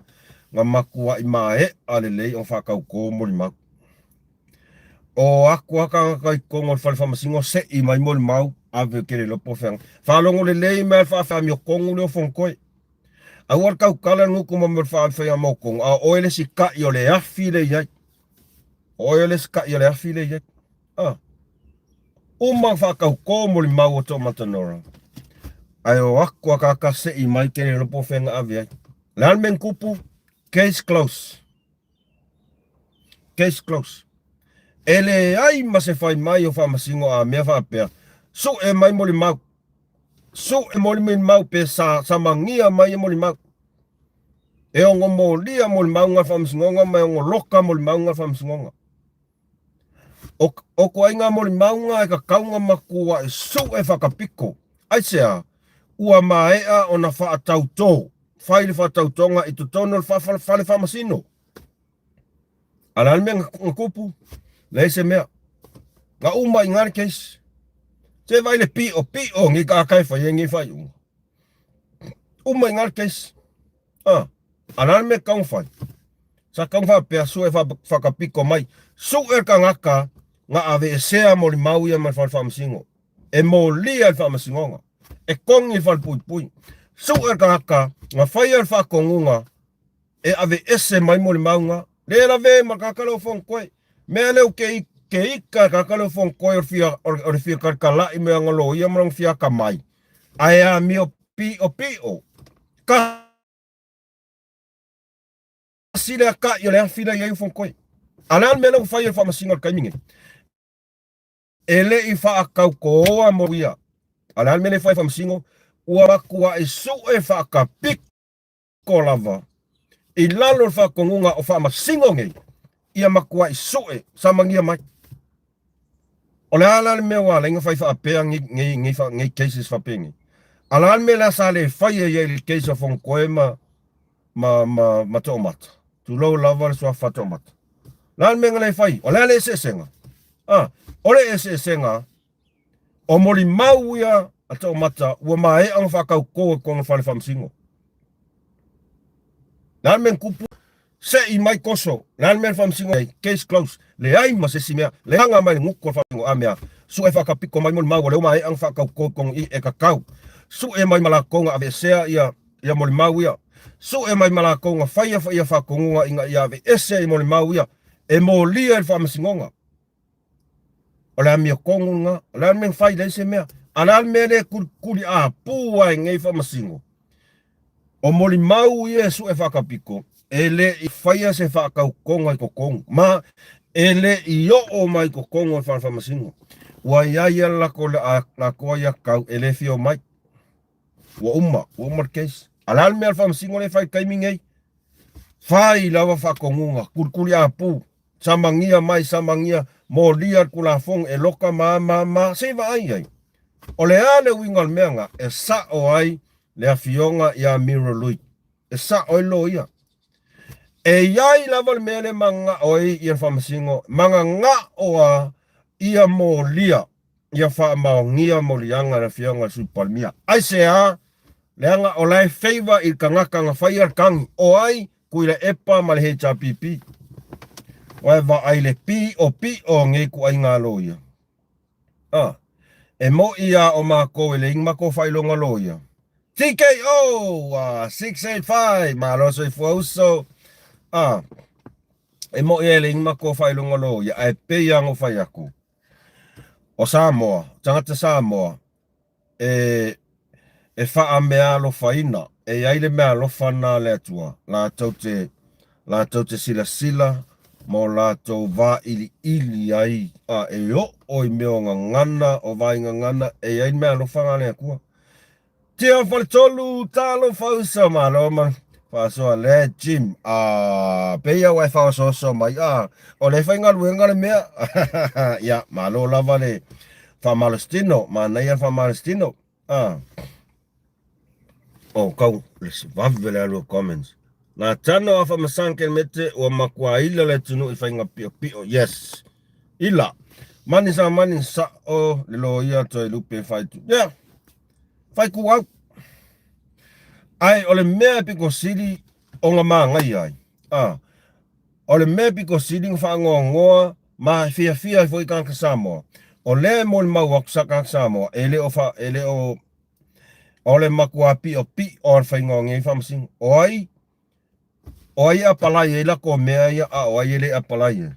Speaker 1: na matuai maea lelei ona faatautō molimau. O atu lava tagata i totonu o le fale faamasino sei mai molimau, ave ke le iloa po o feagai. Faalogo lelei mai le faaamiotonu lea o Fonotoe. Aua le tautala le gutu ma mea o le faaamiotonu, a o oe le isi tai o le afi lea e i ai. O oe le isi tai o le afi lea e i ai. Ah. Uma ona faatautō molimau o Toamatanora. Ae o aku a kaka seʻi mai ke le iloa po o fea na ave ai. Le a le mea na tupu? Case close. Case close. E leai ma se fai mai o Faamasino a mea faapea, suʻe mai molimau. Suʻe molimau pe sa, samagia mai e molimau. E ono molia molimau na Faamasinoga ma e ono loka molimau na Faamasinoga. O, o koaiga molimauga e kakauga makuaʻi suʻe whakapiko. Aisea? Ua maea ona whaatautō, whai le whaatautoga i totonu o le fale faamasino. A le a le mea na kupu? Leai se mea. Na uma i ngā le case. Se vai le pio, pio ngi ka kai whai e ngi whai unga. Uma i ngā le case. Ah, a le a le mea kau whai? Sa kau whapea sue whakapiko mai. Sue ka ngaka nga aveesea molimau ia ma le fale faamasino. E molia i le faamasinoga. E kongi i le fale puipui. Sue ka ngaka nga whaia le whaakongunga e aveese mai molimau nga. Le lave ma ka kale o whankoe. Mea leo ke ke ika ka kale o whankoe o le fia, o le fia kalikalai me anga loia ma lona fia akamai. Ae amio piʻopiʻo. Kasi le akaʻi o le afi la i ai o Fonotoe. A le a le mea lea ua fai e le Faamasino i le taimi nei? E le i faakaukooa mo ia. A le a le mea lea e fai e le Faamasino? Ua matuaʻi suʻe faakapiko lava i lalo o le faatonuga o Faamasino nei, ia matuaʻi suʻe samagia mai. O le a la le mea ua ala ai ona fai faapea nei, nei, nei, nei cases faapenei? A le a le mea lea sa le fai ai i le case o Fonotoe ma, ma, ma, ma Toomata? Tulou lava le suafa Toomata. Le a le mea na le fai? O le a le eseesega? Ah, o le eseesega, o molimau ia a Toomata ua maea ona faatautō i tona fale faamasino. Le a le mea na tupu? Seʻi mai koso, le a le mea na faamasino ai? Case close. Leai ma se isi mea, leaga mai le gutu o le faamasino a mea. Suʻe faakapiko mai molimau ua leo maea ona faatautō i tonu i e kakau. Suʻe mai ma latou na aveesea ia ia molimau ia. Suʻe mai ma latou na faia ia faatonuga ina ia aveese i molimau ia e molia i le faamasinoga. O le amiotonu lena. O le a le mea na fai leai se mea. A le a le mea lea e kulikuli apū ai nei faamasino? O molimau ia e suʻe faakapiko, e le i faia se faatautoga i totonu, ma e le i oo mai i totonu o le fale faamasino. Ua i ai ia le latou latou aiatatau e le fia omai. Ua uma, ua uma le case. A le a le mea a le faamasino lea e fai i le taimi nei? Fai lava faatonuga, kulikuli apū, samagia mai, samagia, molia le Tulafono e loka ma ma ma, se i vaai ai. O le a le uiga o le mea na e sao ai le afioga ia Mira Lui? E sao ai loia. E i ai lava le mea lea e mananao ai ia le Faamasino, mananao a ia molia, ia faamaonia moliaga a le afioga i le Sui Palemia. Aisea? Leaga o la e favour i le tagata na faia le tagi. O ai? Tuilaepa ma le HRPP. Ua e vaai le piʻopiʻo o nei ituaiga loia. A, e moʻi a o makou e leai ni makou faailoga loia. TKO! A, 685! Malo soifua uso. A, e moʻi a e leai ni makou faailoga loia, ae pei lava ona ou fai atu, o Samoa, tagata Samoa, e e faameaalofaina, e i ai le meaalofa lena a le Atua, latou te, latou te silasila ma o latou vailiili ai, a e oo i mea o gagana, o vai gagana, e i ai le meaalofa lena a le Atua. Tia Faletolu, talofa uso, malo ma faasoa le Jim. A, pei ua e faaosooso mai, a, o le faigaluega le mea. Ia, malo lava le faamalositino, manaia le faamalositino. A, o kau, le vave le alu o comments. Na tano a faamasang kelemete ua matua ila le atunuu i faiga piʻopiʻo. Yes. Ila. Mani sa mani saʻo le loia Toelupe faitu. Yeah. Faikuau. Ae o le mea e piko sili ona mānaia ai. A, o le mea e piko sili ona faanoanoa ma e fiafia ai foi tagata Samoa, o lea e molimau atu sa tagata Samoa, e le o fa, e le o, o le matua piʻopiʻo o le faiga o nei faamasino. O ai, o ai e apalai ai latou mea ia, a o ai e le apalai ai.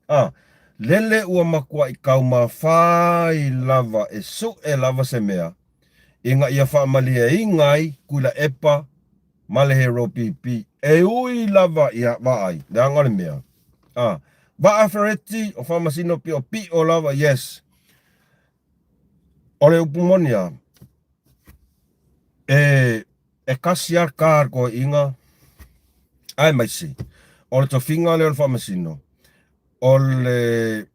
Speaker 1: A, lele ua matuaʻi taumafai lava e suʻe lava se mea. Ina ia faamalieina ai Tuilaepa ma le Hero PP. E ui lava ia vaai, leaga o le mea, a, Vaa Fereti o Faamasino Piopio lava, yes. O le upu moni a, e, e kasi a ka le toeaiina, aemaise o le tofiga lea o le Faamasino, o le,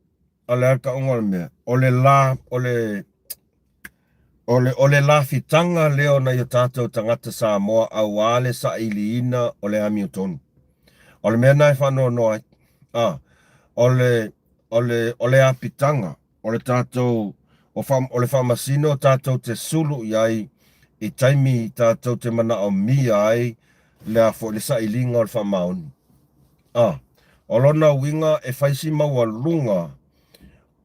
Speaker 1: o le a le tauga o le mea, o le la, o le, O le, o le lafitaga lea o nai o tatou tagata Samoa auā le sailiina o le amiotonu. O le mea na e faanoanoa ai, a, o le, o le, o le apitaga o le tatou, o, fa, o le faamasino tatou te sulu i ai i taimi tatou te manaomia ai le a foi le sailiga o le faamaoni. A, o lona uiga e fai si maualuga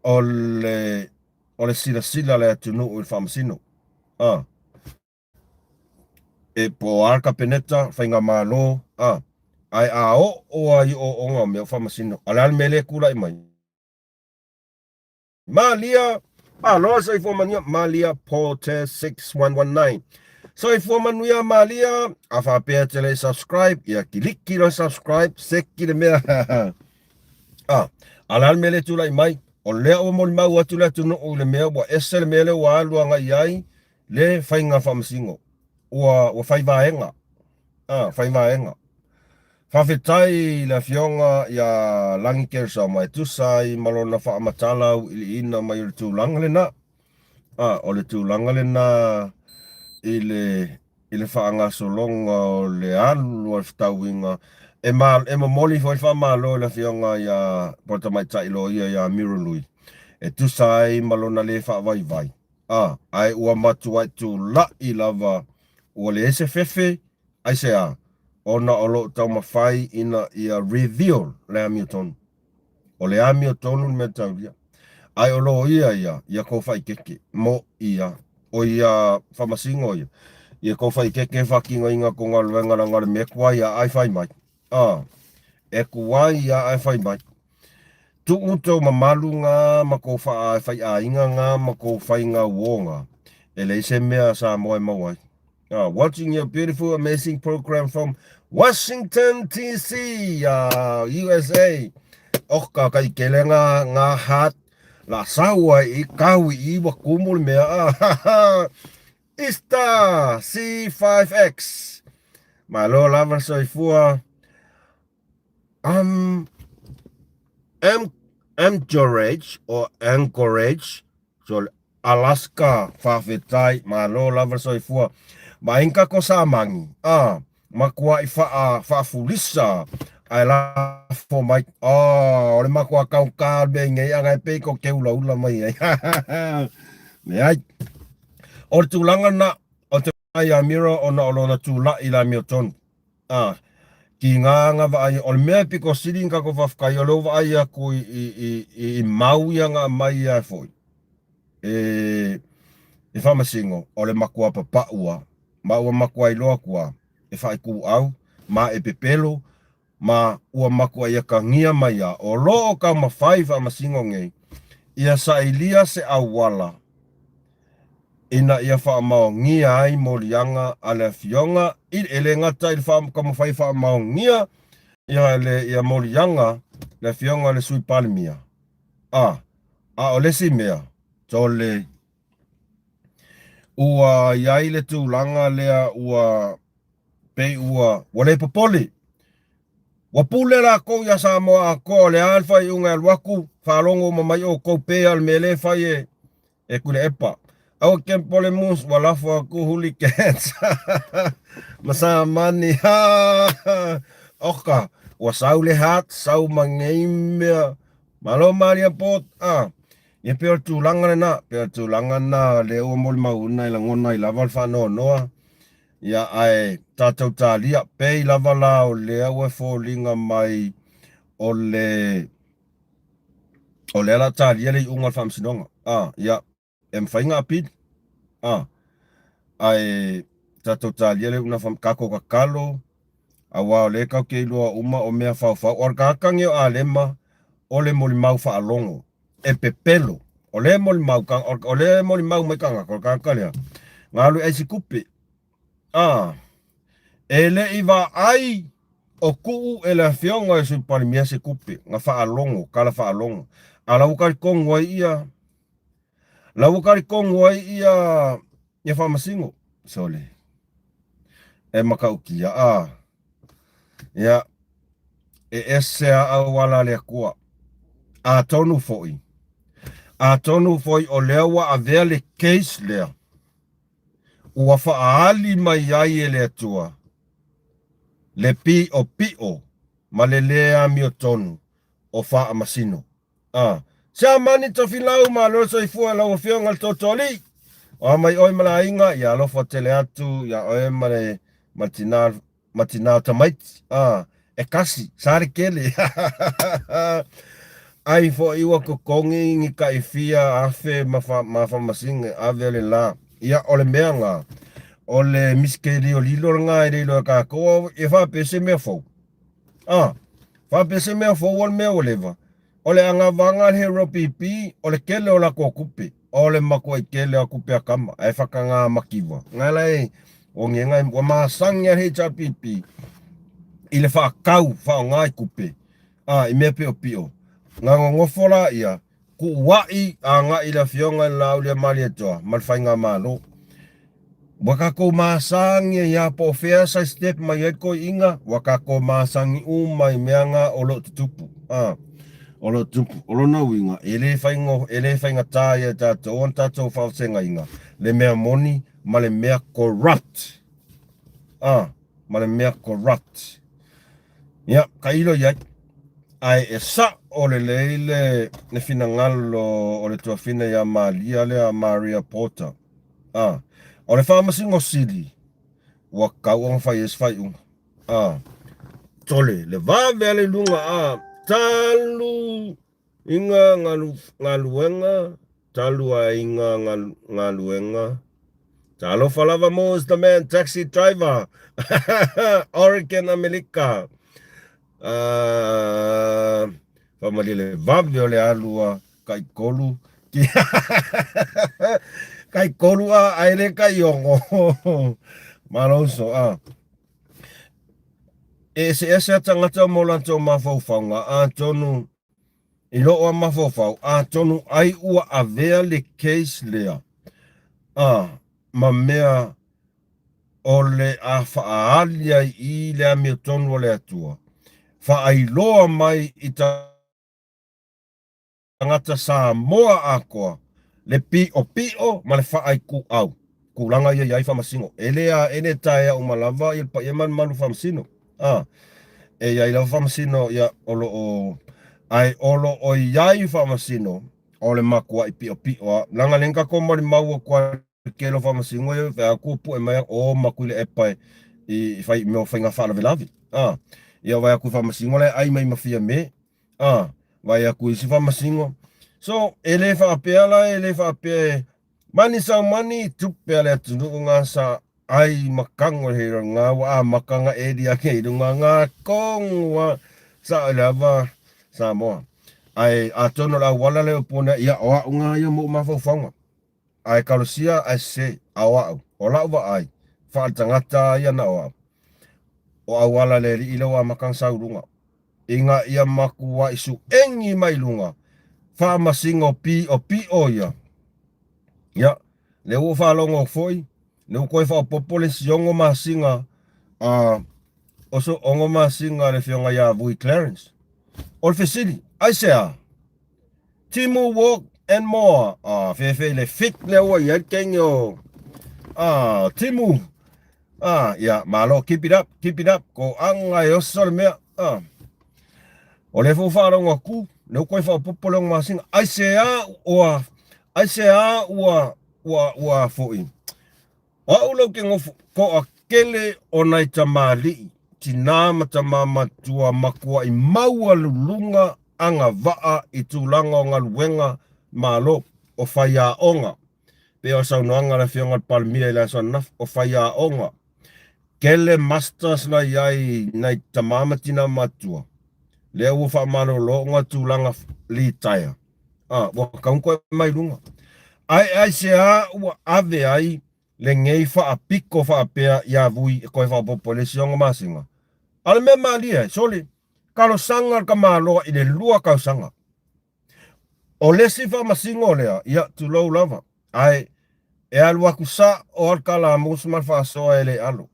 Speaker 1: o le o le silasila a le atunuu i le faamasino. A. E po o a le Kapeneta, Faigamalo, a. Ae a oo lava i ooooga o mea o faamasino, a o le a le mea lea e tulai mai? Malia! Malo le soifua manuia, Malia Porter 6119. Soifua manuia Malia, a faapea e te le i subscribe, ia kiliki loa subscribe, seki le mea. A, a o le a le mea lea e tulai mai? O lea ua molimau atu le atunuu i le mea ua ese le mea lea ua alu agai ai le faiga faamasino. Ua, ua fai vaega. A, fai vaega. Faafetai i le Afioga ia Lagi Keresoma e tusa ai ma lona faamatala auiliiliina mai o le tulaga lena. A, o le tulaga lena i le, i le faagasologa o le alu a le fetauiga. E, ma, e momoli foi le faamalo i le Afioga ia po o le Tamaitai Loia ia Miro Lui e tusa ai ma lona le faavaivai. A, ae ua matuai tula'i lava ua leai se fefe, aisea? Ona o lo o taumafai ina ia reveal le amiotonu. O le amiotonu le mea taulia. Ae o loia ia, ia kou faikeke, mo ia, o ia faamasino ia, ia kou faikeke e faatinoina kou galuega leaga o le mea e tuai a ae fai mai. A, e tuai a ae fai mai. Tuu tou mamalu na ma kou faiaiga na ma kou faiga uo na, e leai se mea a Samoa e maua ai. Watching your beautiful amazing program from Washington DC, USA. Oka kai kele nga nga hat la saua i kau i ua kumu le mea. Ista C5X. Malo lava le soifua. Um, M Anchorage or Anchorage, so Alaska, faafetai, malo lava le soifua. Vaai ko Samangi, a, makuaʻi faa, faafulisa, ae lafo mai. Oh, o le makua kaukā o le mea i nei aga e pei ko ke ulaula mai ai. Leai. O le tulaga lena, o te vaai ia Miro ona o lona tulaʻi i le amiotonu. A, ki ngā anga vaai, o le mea e piko sili na tatou faafetai, o lea ua vaai atu i, i, i, i, i mau ia na aumai ia foi e, e Faamasino, o le matua papaʻu a, ma ua matua iloa atu a, e faaitu-au, ma e pepelo, ma ua matuai atagia mai a, o lo o taumafai Faamasino nei, ia sailia se auala ina ia faamaonia ai moliaga a le Afioga i, e le gata i le taumafai e faamaonia ia le ia moliaga le Afioga i le Sui Palemia, a, a o le isi mea, tole, ua i ai le tulaga lea ua pei ua, ua le popole. Ua pule lakou iā Samoa atoa, o le a le faaiuga e alu atu, faalogo uma mai outou pei lava o le mea lea e fai e, e Tuilaepa. Aua ke popole mus, ua lafo atu hooligans ma Samani. Oka, ua sau le heart, sau ma nei mea. Malo malia pot, ah. Ia pei o le tulaga lena, pei o le tulaga lena lea ua molimauina e lagona ai lava le faanoanoa. Ia ae tatou talia, pei lava la o lea ua foliga mai o le o lea la talia le iuga o le faamasinoga. Ah, ia, e mafai ona apili. Ah, ae tatou talia le iuga o tatou tatalo, aua o lea tatou te iloa uma o mea faofao. O le tagata lenei o Alema, o le molimau faalogo, e pepelo. O lea e molimau, o lea e molimau mai tagata, o le tagata lea. Ga alu e ai se tupe. A, e le i vaai o tuu e le afioga i Sui Palemia se tupe, na faalogo, tala faalogo. A la ua talitonu ai ia, la ua talitonu ai ia, ia Faamasino. Sole, e matautia, a, ia, e ese a auala a le Atua. Atonu foi, atonu foi o lea ua avea le case lea, ua faaali mai ai e le Atua le piʻopiʻo ma le lē amiotonu o Faamasino. A. Siamani Tofilau, malo le soifua i lau Afioga i le Tootooalii. O a mai oe ma le aiga, ia alofa tele atu iā oe ma le ma le tinā ma tinā o tamaiti. A. E kasi, sa le kele. Ai foi ua totogi ni tai fia afe ma fa, ma faamasino e ave o le la. Ia, o le mea na, o le misikeliolilo lena e le iloa e tatou, e faapea se mea fou. A, faapea se mea fou o le mea ua leva. O le agavaga a le Hero PP, o le tele o latou tupe, o le matuai tele o tupe a tama, ae whakangā makiwa. Ngā la e, o nge ngai, ua masangi a le HRPP i le whaakau, whaonga i kupe, a, i mea pio pio. Ngā ngongofo la ia, kuua'i aga'i i le Afioga i le Laauliamalietoa ma le Faigamalo. Ua tatou masagi ai lava po o fea sa step mai ai le toeaina, ua tatou masagi uma i mea na o lo o tutupu. A, o lo o tutupu. O lona uiga, e le faigo, e le faigata ia i tatou ona tatou faavasegaina le mea moni ma le mea corrupt. A, ma le mea corrupt. Ia, tailo i ai. Ae e sa'o lelei le, le finagalo o le tuafine iā Malia lea Maria Porter. A, o le Faamasino Sili, ua tatau ona fai ai se faaiuga. A, sole, le vave ale i luga, a, talu iga galu, galuega, talu aiga galu, galuega. Talofa lava Mo's the man, taxi driver, Oregon, Amelika. Uh, faamalie le vave o le alu a kaikolu. Kaikolu a ae le kaiogo. Malo uso a. E eseese a tagata mo latou mafaufauga atonu i loo a mafaufau atonu ai ua avea le case lea a ma mea o le a faaali ai i le amiotonu o le Atua faailoa mai i tagata Samoa atoa le piʻopiʻo ma le faaituau tulaga ia i ai Faamasino. E le a e le taea uma lava ia le paia ma le mamalu Faamasino. A e i ai lava Faamasino ia o lo o ae o lo o i ai Faamasino o le matuaʻi piʻopiʻo a leaga lea na tatou molimau atu ai le tele o Faamasino ia fai atu pue mai o maku i le epa i fai mea o faiga faalavelave. A ia vaai atu i Faamasino la e ai mai ma Fiame. A, vaai atu i isi faamasino. So, e le faapea la, e le faapea e mani sau mani, tupe a le atunuu ngā sa ai ma kago he ngā ua amata ngā eli ake i runga ngā kongu a sa o le ava Samoa. Ae atonu o le auala lea o pona ia o a'u ngā ia mo mafaufauga. Ae kalosia ae sese, a o a'u, o la'u vaai, faaletagata ia na o a'u. O auala le alii lea ua amata na sau i luga. Ina ia matuai suʻegi mai luga, faamasino piʻopiʻo ia. Ia, lea ua faalogo foi, lea ua toe faaopoopo le isi 6 masina a o so 6 masina a le afioga ia Vui Clarence. O le fesili, aisea? Timu Walk and More. Ah, fefe le fit lea ua i ai le kenge o ah, Timu. Ah, ia, malo, keep it up, keep it up. Ko anga e oso le mea. Ah. O le fo wharongo aku, le ua koe whaopopo le masina. Ai se a ua, ai se a ua, ua, ua foi. O a'u lea ou te nofo, toatele o nai tamalii, tinā ma tamā matua matuaʻi maualuluga agavaa i tulaga o galuega Malo, o faiaoga, pei o saunoaga a le Afioga i le Palemia i le aso ananafi, o faiaoga, tele masters na i ai nai tamā ma tinā matua, lea ua faamalolo ona tulaga litaea, a, ua tatau ona toe mai luga. Ae aisea ua ave ai? Lenei faapito faapea ia Vui e toe faaopoopo i le isi 6 masina. A o le mea malie ai, soli, talosaga le tamaloa i le 2 tausaga. O le isi faamasino lea, ia tulou lava, ae e alu atu sao lava le kalamus ma le faasoa e le alo.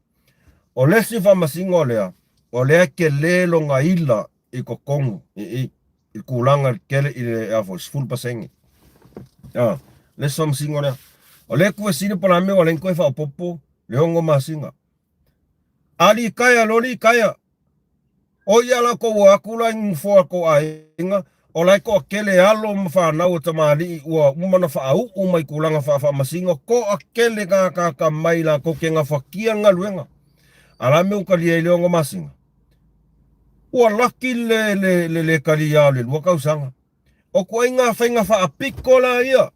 Speaker 1: O le isi faamasino lea, o lea e tele lona ila i totonu i i i le tulaga i le tele i le a foi 10%. A, le isi faamasino lea. O lea e tuuesili po o le a le mea ua leai ni toe faaopoopo le 6 masina. A litaea loa litaea. O ia la tou o atu la i nofoa o tou aiga, o la e toatele alo ma fanau a tamalii ua uma ona faauu mai tulaga faafaamasino, toatele tagata mai latou te gafatia le galuega. A o le a le mea ua talia ai le 6 masina? Ua laki le le le le talia o le 2 tausaga. O ituaiga faiga faapito la ia.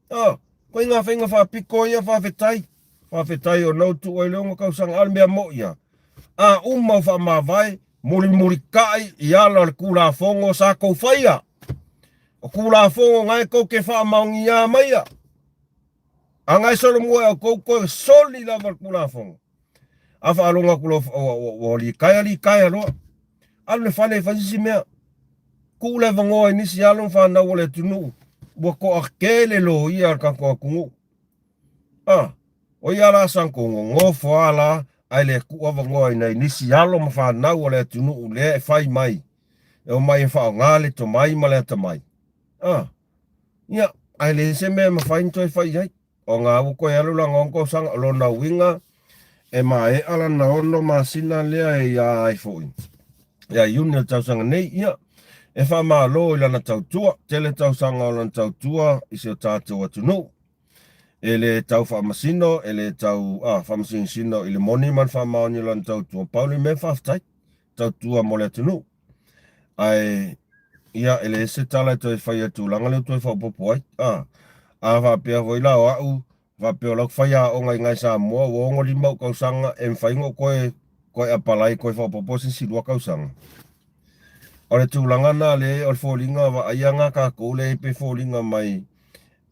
Speaker 1: A, ituaiga faiga faapito ia faafetai. Faafetai o lena ua tuu ai le 6 tausaga. A o le mea moi lava, a uma o faamavae, mulimulitai i ala o le Tulafono sa tou faia. O Tulafono na e tou te faamaonia maia. A na e solomua e outou toe soli lava le Tulafono. A faalogo atu loa ua litaea litaea loa. Alu i le fale e fai se isi mea. Tuu le avanoa i nisi alo ma fanau o le atunuu ua toatele loia a le tatou atunuu. A, o ia la sa tou nonofo a la ae le tuu avanoa i nai nisi alo ma fanau o le atunuu lea e fai mai e omai e faaaoga le tomai ma le atamai. A, ia, ae leai se mea e mafai ona toe fai i ai. O na ua toe alu lana 6 tausaga, o lona uiga e maea lana 6 masina lea ia ai foi ia Iuni o le tausaga nei. Ia, e faamalo i lana tautua, tele tausaga o lana tautua i si o tatou atunuu. E le tau faamasino, e le tau faamasinosino i le moni ma le faamaoni o lana tautua, pau le mea faafetai, tautua mo le atunuu. Ae, ia, e leai se tala e toe faia i le tulaga lea ua toe faaopoopo ai. A, a faapea foi la o au, faapea o lau faiaoga i ina i Samoa, ua 65 ou tausaga, e mafai ona ou toe, toe apalai e toe faaopoopo se isi 2 tausaga. O le tulaga lena lea, o le foliga vaaia lena a tatou lea e pei e foliga mai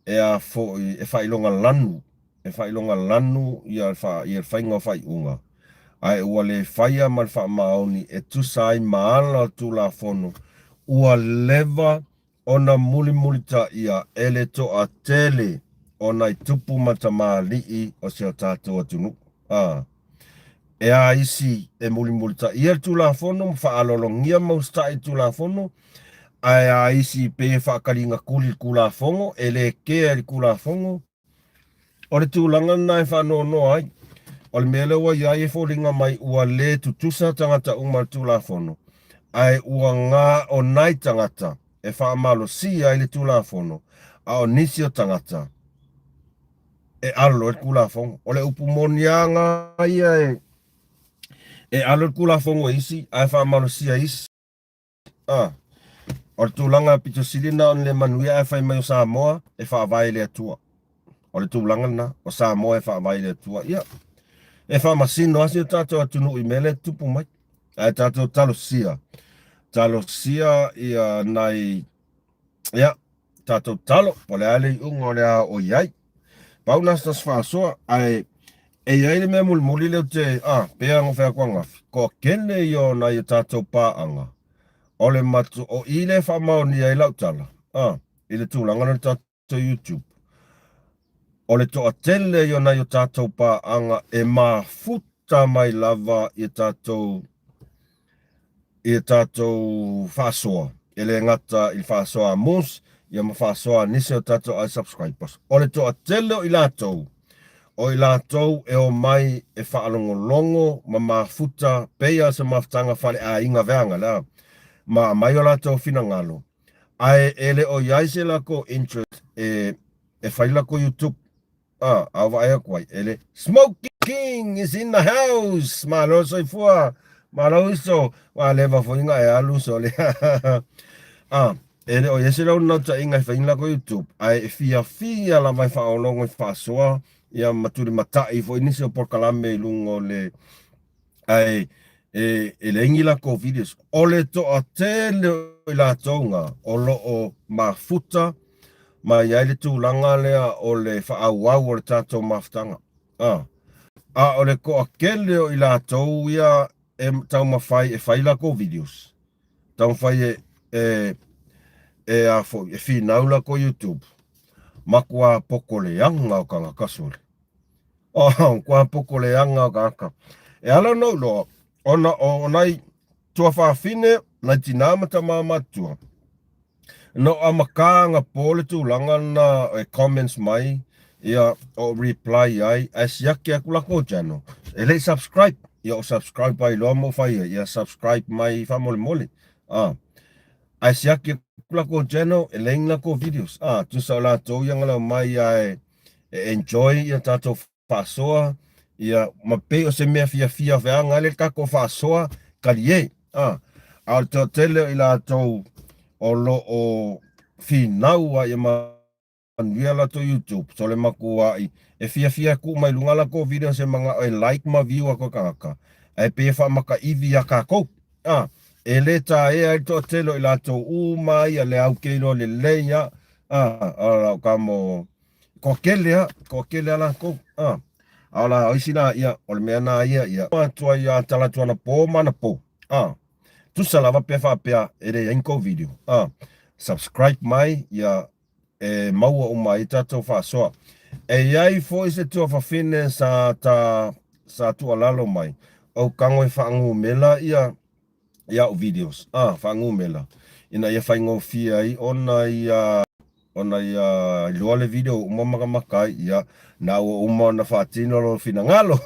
Speaker 1: e a foi, e faailoga lanu, e faailoga lanu ia le faiga o faaiuga, ae ua le faia ma le faamaoni e tusa ai ma ala o Tulafono ua leva ona mulimulitaia e le toatele o nai tupu ma tamalii o si o tatou atunuu. A. E a isi e mulimulitaia le Tulafono ma faaaloalogia ma usitai i le Tulafono, ae a isi pei e faataligatuli i le Tulafono, e le kea i le Tulafono. O le tulaga lena e faanoanoa ai. O le mea lea ua i ai e foliga mai ua le tutusa tagata uma i le Tulafono, ae ua na o nai tagata e faamalosia ai le Tulafono, a o nisi o tagata e alo ai le Tulafono. O le upu moni lava lena ia e alo le Tulafono e isi ae faamalosia e isi. A, o le tulaga pito sili lena ona le manuia ae fai mai o Samoa e faavae i le Atua. O le tulaga lena, o Samoa e faavae i le Atua. Ia, e faamasino lava si o tatou atunuu i mea lea e tutupu mai. Ae tatou talosia, talosia ia nai, ia, tatou talo, po o le a le iuga o le a oo i ai. Pau lena o se tasi faasoa, ae e i ai le mea mulimuli lea ou te, a, pei lava ona ou fai atu ananafi, toatele ia o nai a tatou paaga, o le matu, o i lea e faamaonia ai lau tala, a, i le tulaga lea o le tatou YouTube. O le toatele ia o nai o tatou paaga e mafuta mai lava i tatou i tatou faasoa, e le gata i le faasoa a Moose, ia ma faasoa a nisi o tatou ai subscribers. O le toatele o i latou, o i latou e omai e faalogologo ma mafuta pei lava o se mafutaga faleaiga veaga la, ma aumai o latou finagalo, ae e le o i ai se latou interest e e fai latou YouTube. A, a vaai atu ai, e le Smoky King is in the house. Malo soifua, malo uso, ua leva foi na e alu uso le. A, e le o i ai se lau naunautaiga e fai ni latou YouTube, ae e fiafia lava e faaologo e faasoa, ia ma tulimatai foi nisi o polokalame i luga o le ae e, e leai ni latou videos. O le toatele o i latou na o lo o mafuta ma i ai le tulaga lea o le faaauau o le tatou mafutaga. A, a o le toatele o i latou ia e taumafai e fai latou videos, taumafai e, e, e a foi, e finau latou YouTube, matua poto leaga o tagata sole. Oh, matua poto leaga o tagata. E ala ona ou iloa, ona o nai tuafafine, nai tinā ma tamā matutua, Na ou amata anapo le tulaga lena e comments mai ia o reply ai ae siaki atu latou channel e le i subscribe ia o subscribe ai loa ma ou fai ai ia subscribe mai faamolemole a ae siaki atu latou channel e leai ni latou videos a tusa o latou ia na lau mai ae e enjoy ia tatou faasoa, ia, ma pei o se mea fiafia feaga ai le tatou faasoa talie, a. A o le toatele o i latou o lo o finau a ia manuia latou YouTube, so le matua'i e fiafia e tuu mai luga latou video se mana'o e like ma view atu e tagata, ae pei e faamakaivi iā tatou, a. E le taea ai le toatele o i latou uma ia le au keiloa lelei a, a, o lau kamo Toatele a, toatele a latou, a. A o la, o isi la, ia, o le mea na ia, ia. Atu ai a tala atu anapo ma anapo, a. Tusa lava pe faapea e leai ni kou video, a. Subscribe mai, ia, e maua uma ai tatou faasoa. E i ai foi se tuafafine sa ta, sa tuualalo mai, ou tago e faanumela ia, i au videos, a, faanumela, ina ia faigofie ai ona ia, ona ia iloa le video uma makamaka ai, ia, na ua uma ona faatino lou finagalo.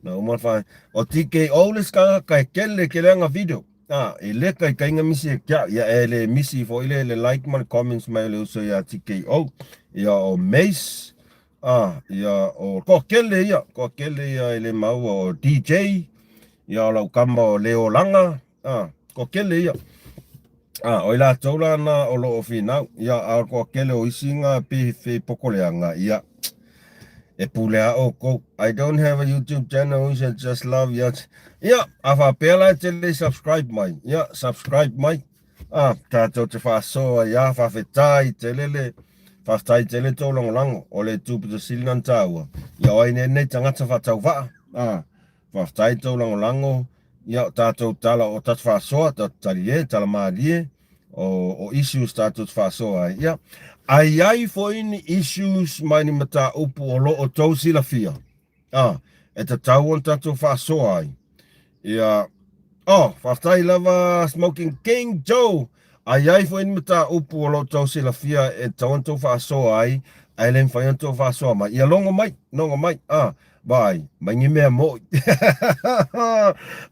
Speaker 1: Na uma ona fa, o TKO le isi tagata e tele tele ana video, a, e le taitaiga misi e te au, ia e le misi foi le, le like ma le comments mai o le uso ia TKO, ia o Mace, a, ia o toatele ia, toatele ia e le maua o DJ, Ia o lau kama o Leolaga, a, toatele ia. A, o i latou la na o lo o finau, ia, a o le toatele o isi nga pei fei pokoleaga, ia, e pule a oukou. I don't have a YouTube channel, we should just love ya. Ia, a faapea la e te le i subscribe mai, ia, subscribe mai. A, tatou te faasoa ia, faafetai tele le, faafetai tele tou lagolago, o le itu pito sili na taua. Ia, o ai nei nei tagata faatauvaa, a, Faafetai tou lagolago ia o tatou tala o tatou faasoa tatou talie tala malie o o issues tatou te faasoa ai ia a i ai foi ni issues mai ni mataupu o lo o tou silafia a e tatau ona tatou faasoa ai ia oh faafetai lava Smoking King Joe A i ai foi ni mataupu o lo o tou silafia e tatau ona tou faasoa ai, ae le mafai ona tou faasoa mai, ia logo mai, logo mai, a, vaai, mai ni mea moʻi.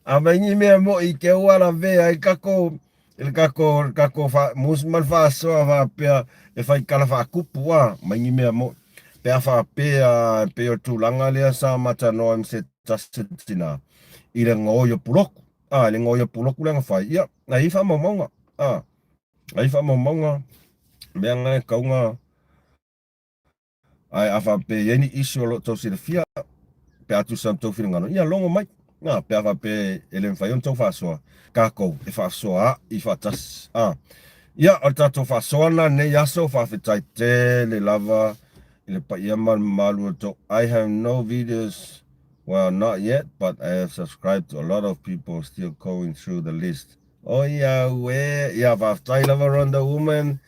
Speaker 1: A mai ni mea moʻi ke ua lavea ai kakou, i le kakou, le kakou fa, mus ma le faasoa faapea e fai tala faakupu, a, mai ni mea moʻi. Pe a faapea, e pei o le tulaga lea sa matanoa ai ma se tasi o tina, i le gaoi o puloku. A, i le gaoi o puloku lea na fai, ia, na i ai faamaumauga, a, na i ai faamaumauga, mea na e tatau ona, ae a faapea e i ai ni issue o lo o tou silafia, pe a tusa ma tou finagalo, ia logo mai, a, pe a faapea e le mafai ona tou faasoa, tatou e faasoa ai faatasi, a. Ia, o le tatou faasoa lena i lenei aso, faafetai tele lava i le paia ma le mamalu o tou, I have no videos Well not yet but I have subscribed to a lot of people still going through the list. Oi au e, ia faafetai lava Ronda Woman.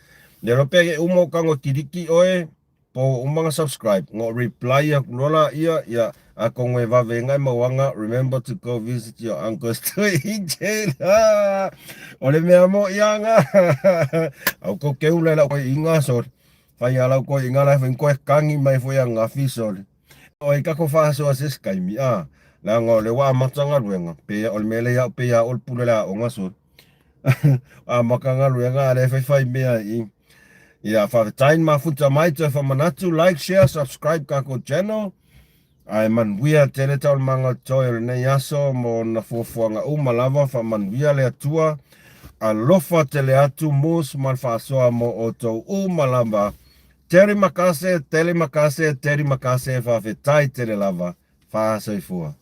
Speaker 1: Le iloa pea e uma o kago kiliki oe, po uma nga subscribe, ngo reply aku loa la ia, ia atonu e vave nga e mauaga, remember to go visit your uncle still in jail. O le mea moʻi aga. Au kou ke ula i lau koeʻiga sorry. Fai a lau koeʻiga la e fai koe kagi mai foi angafi sorry. Oi ka ko faasoa se isi taimi, a, leaga o lea ua amata galuega, pe o le mea lea ia au pei lava o le pule o le aoga sole. Amata galuega a lea e faifai mea i. Ia, faafetai ni mafuta mai toe faamanatu, like, share, subscribe kakou channel. Ae manuia tele taualumaga o toe o lenei aso mo ona fuafuaga uma lava, faamanuia le Atua. Alofa tele atu mus ma le faasoa mo outou uma lava. Terima kasih, terima kasih, terima kasih, faafetai tele lava, faasoifua.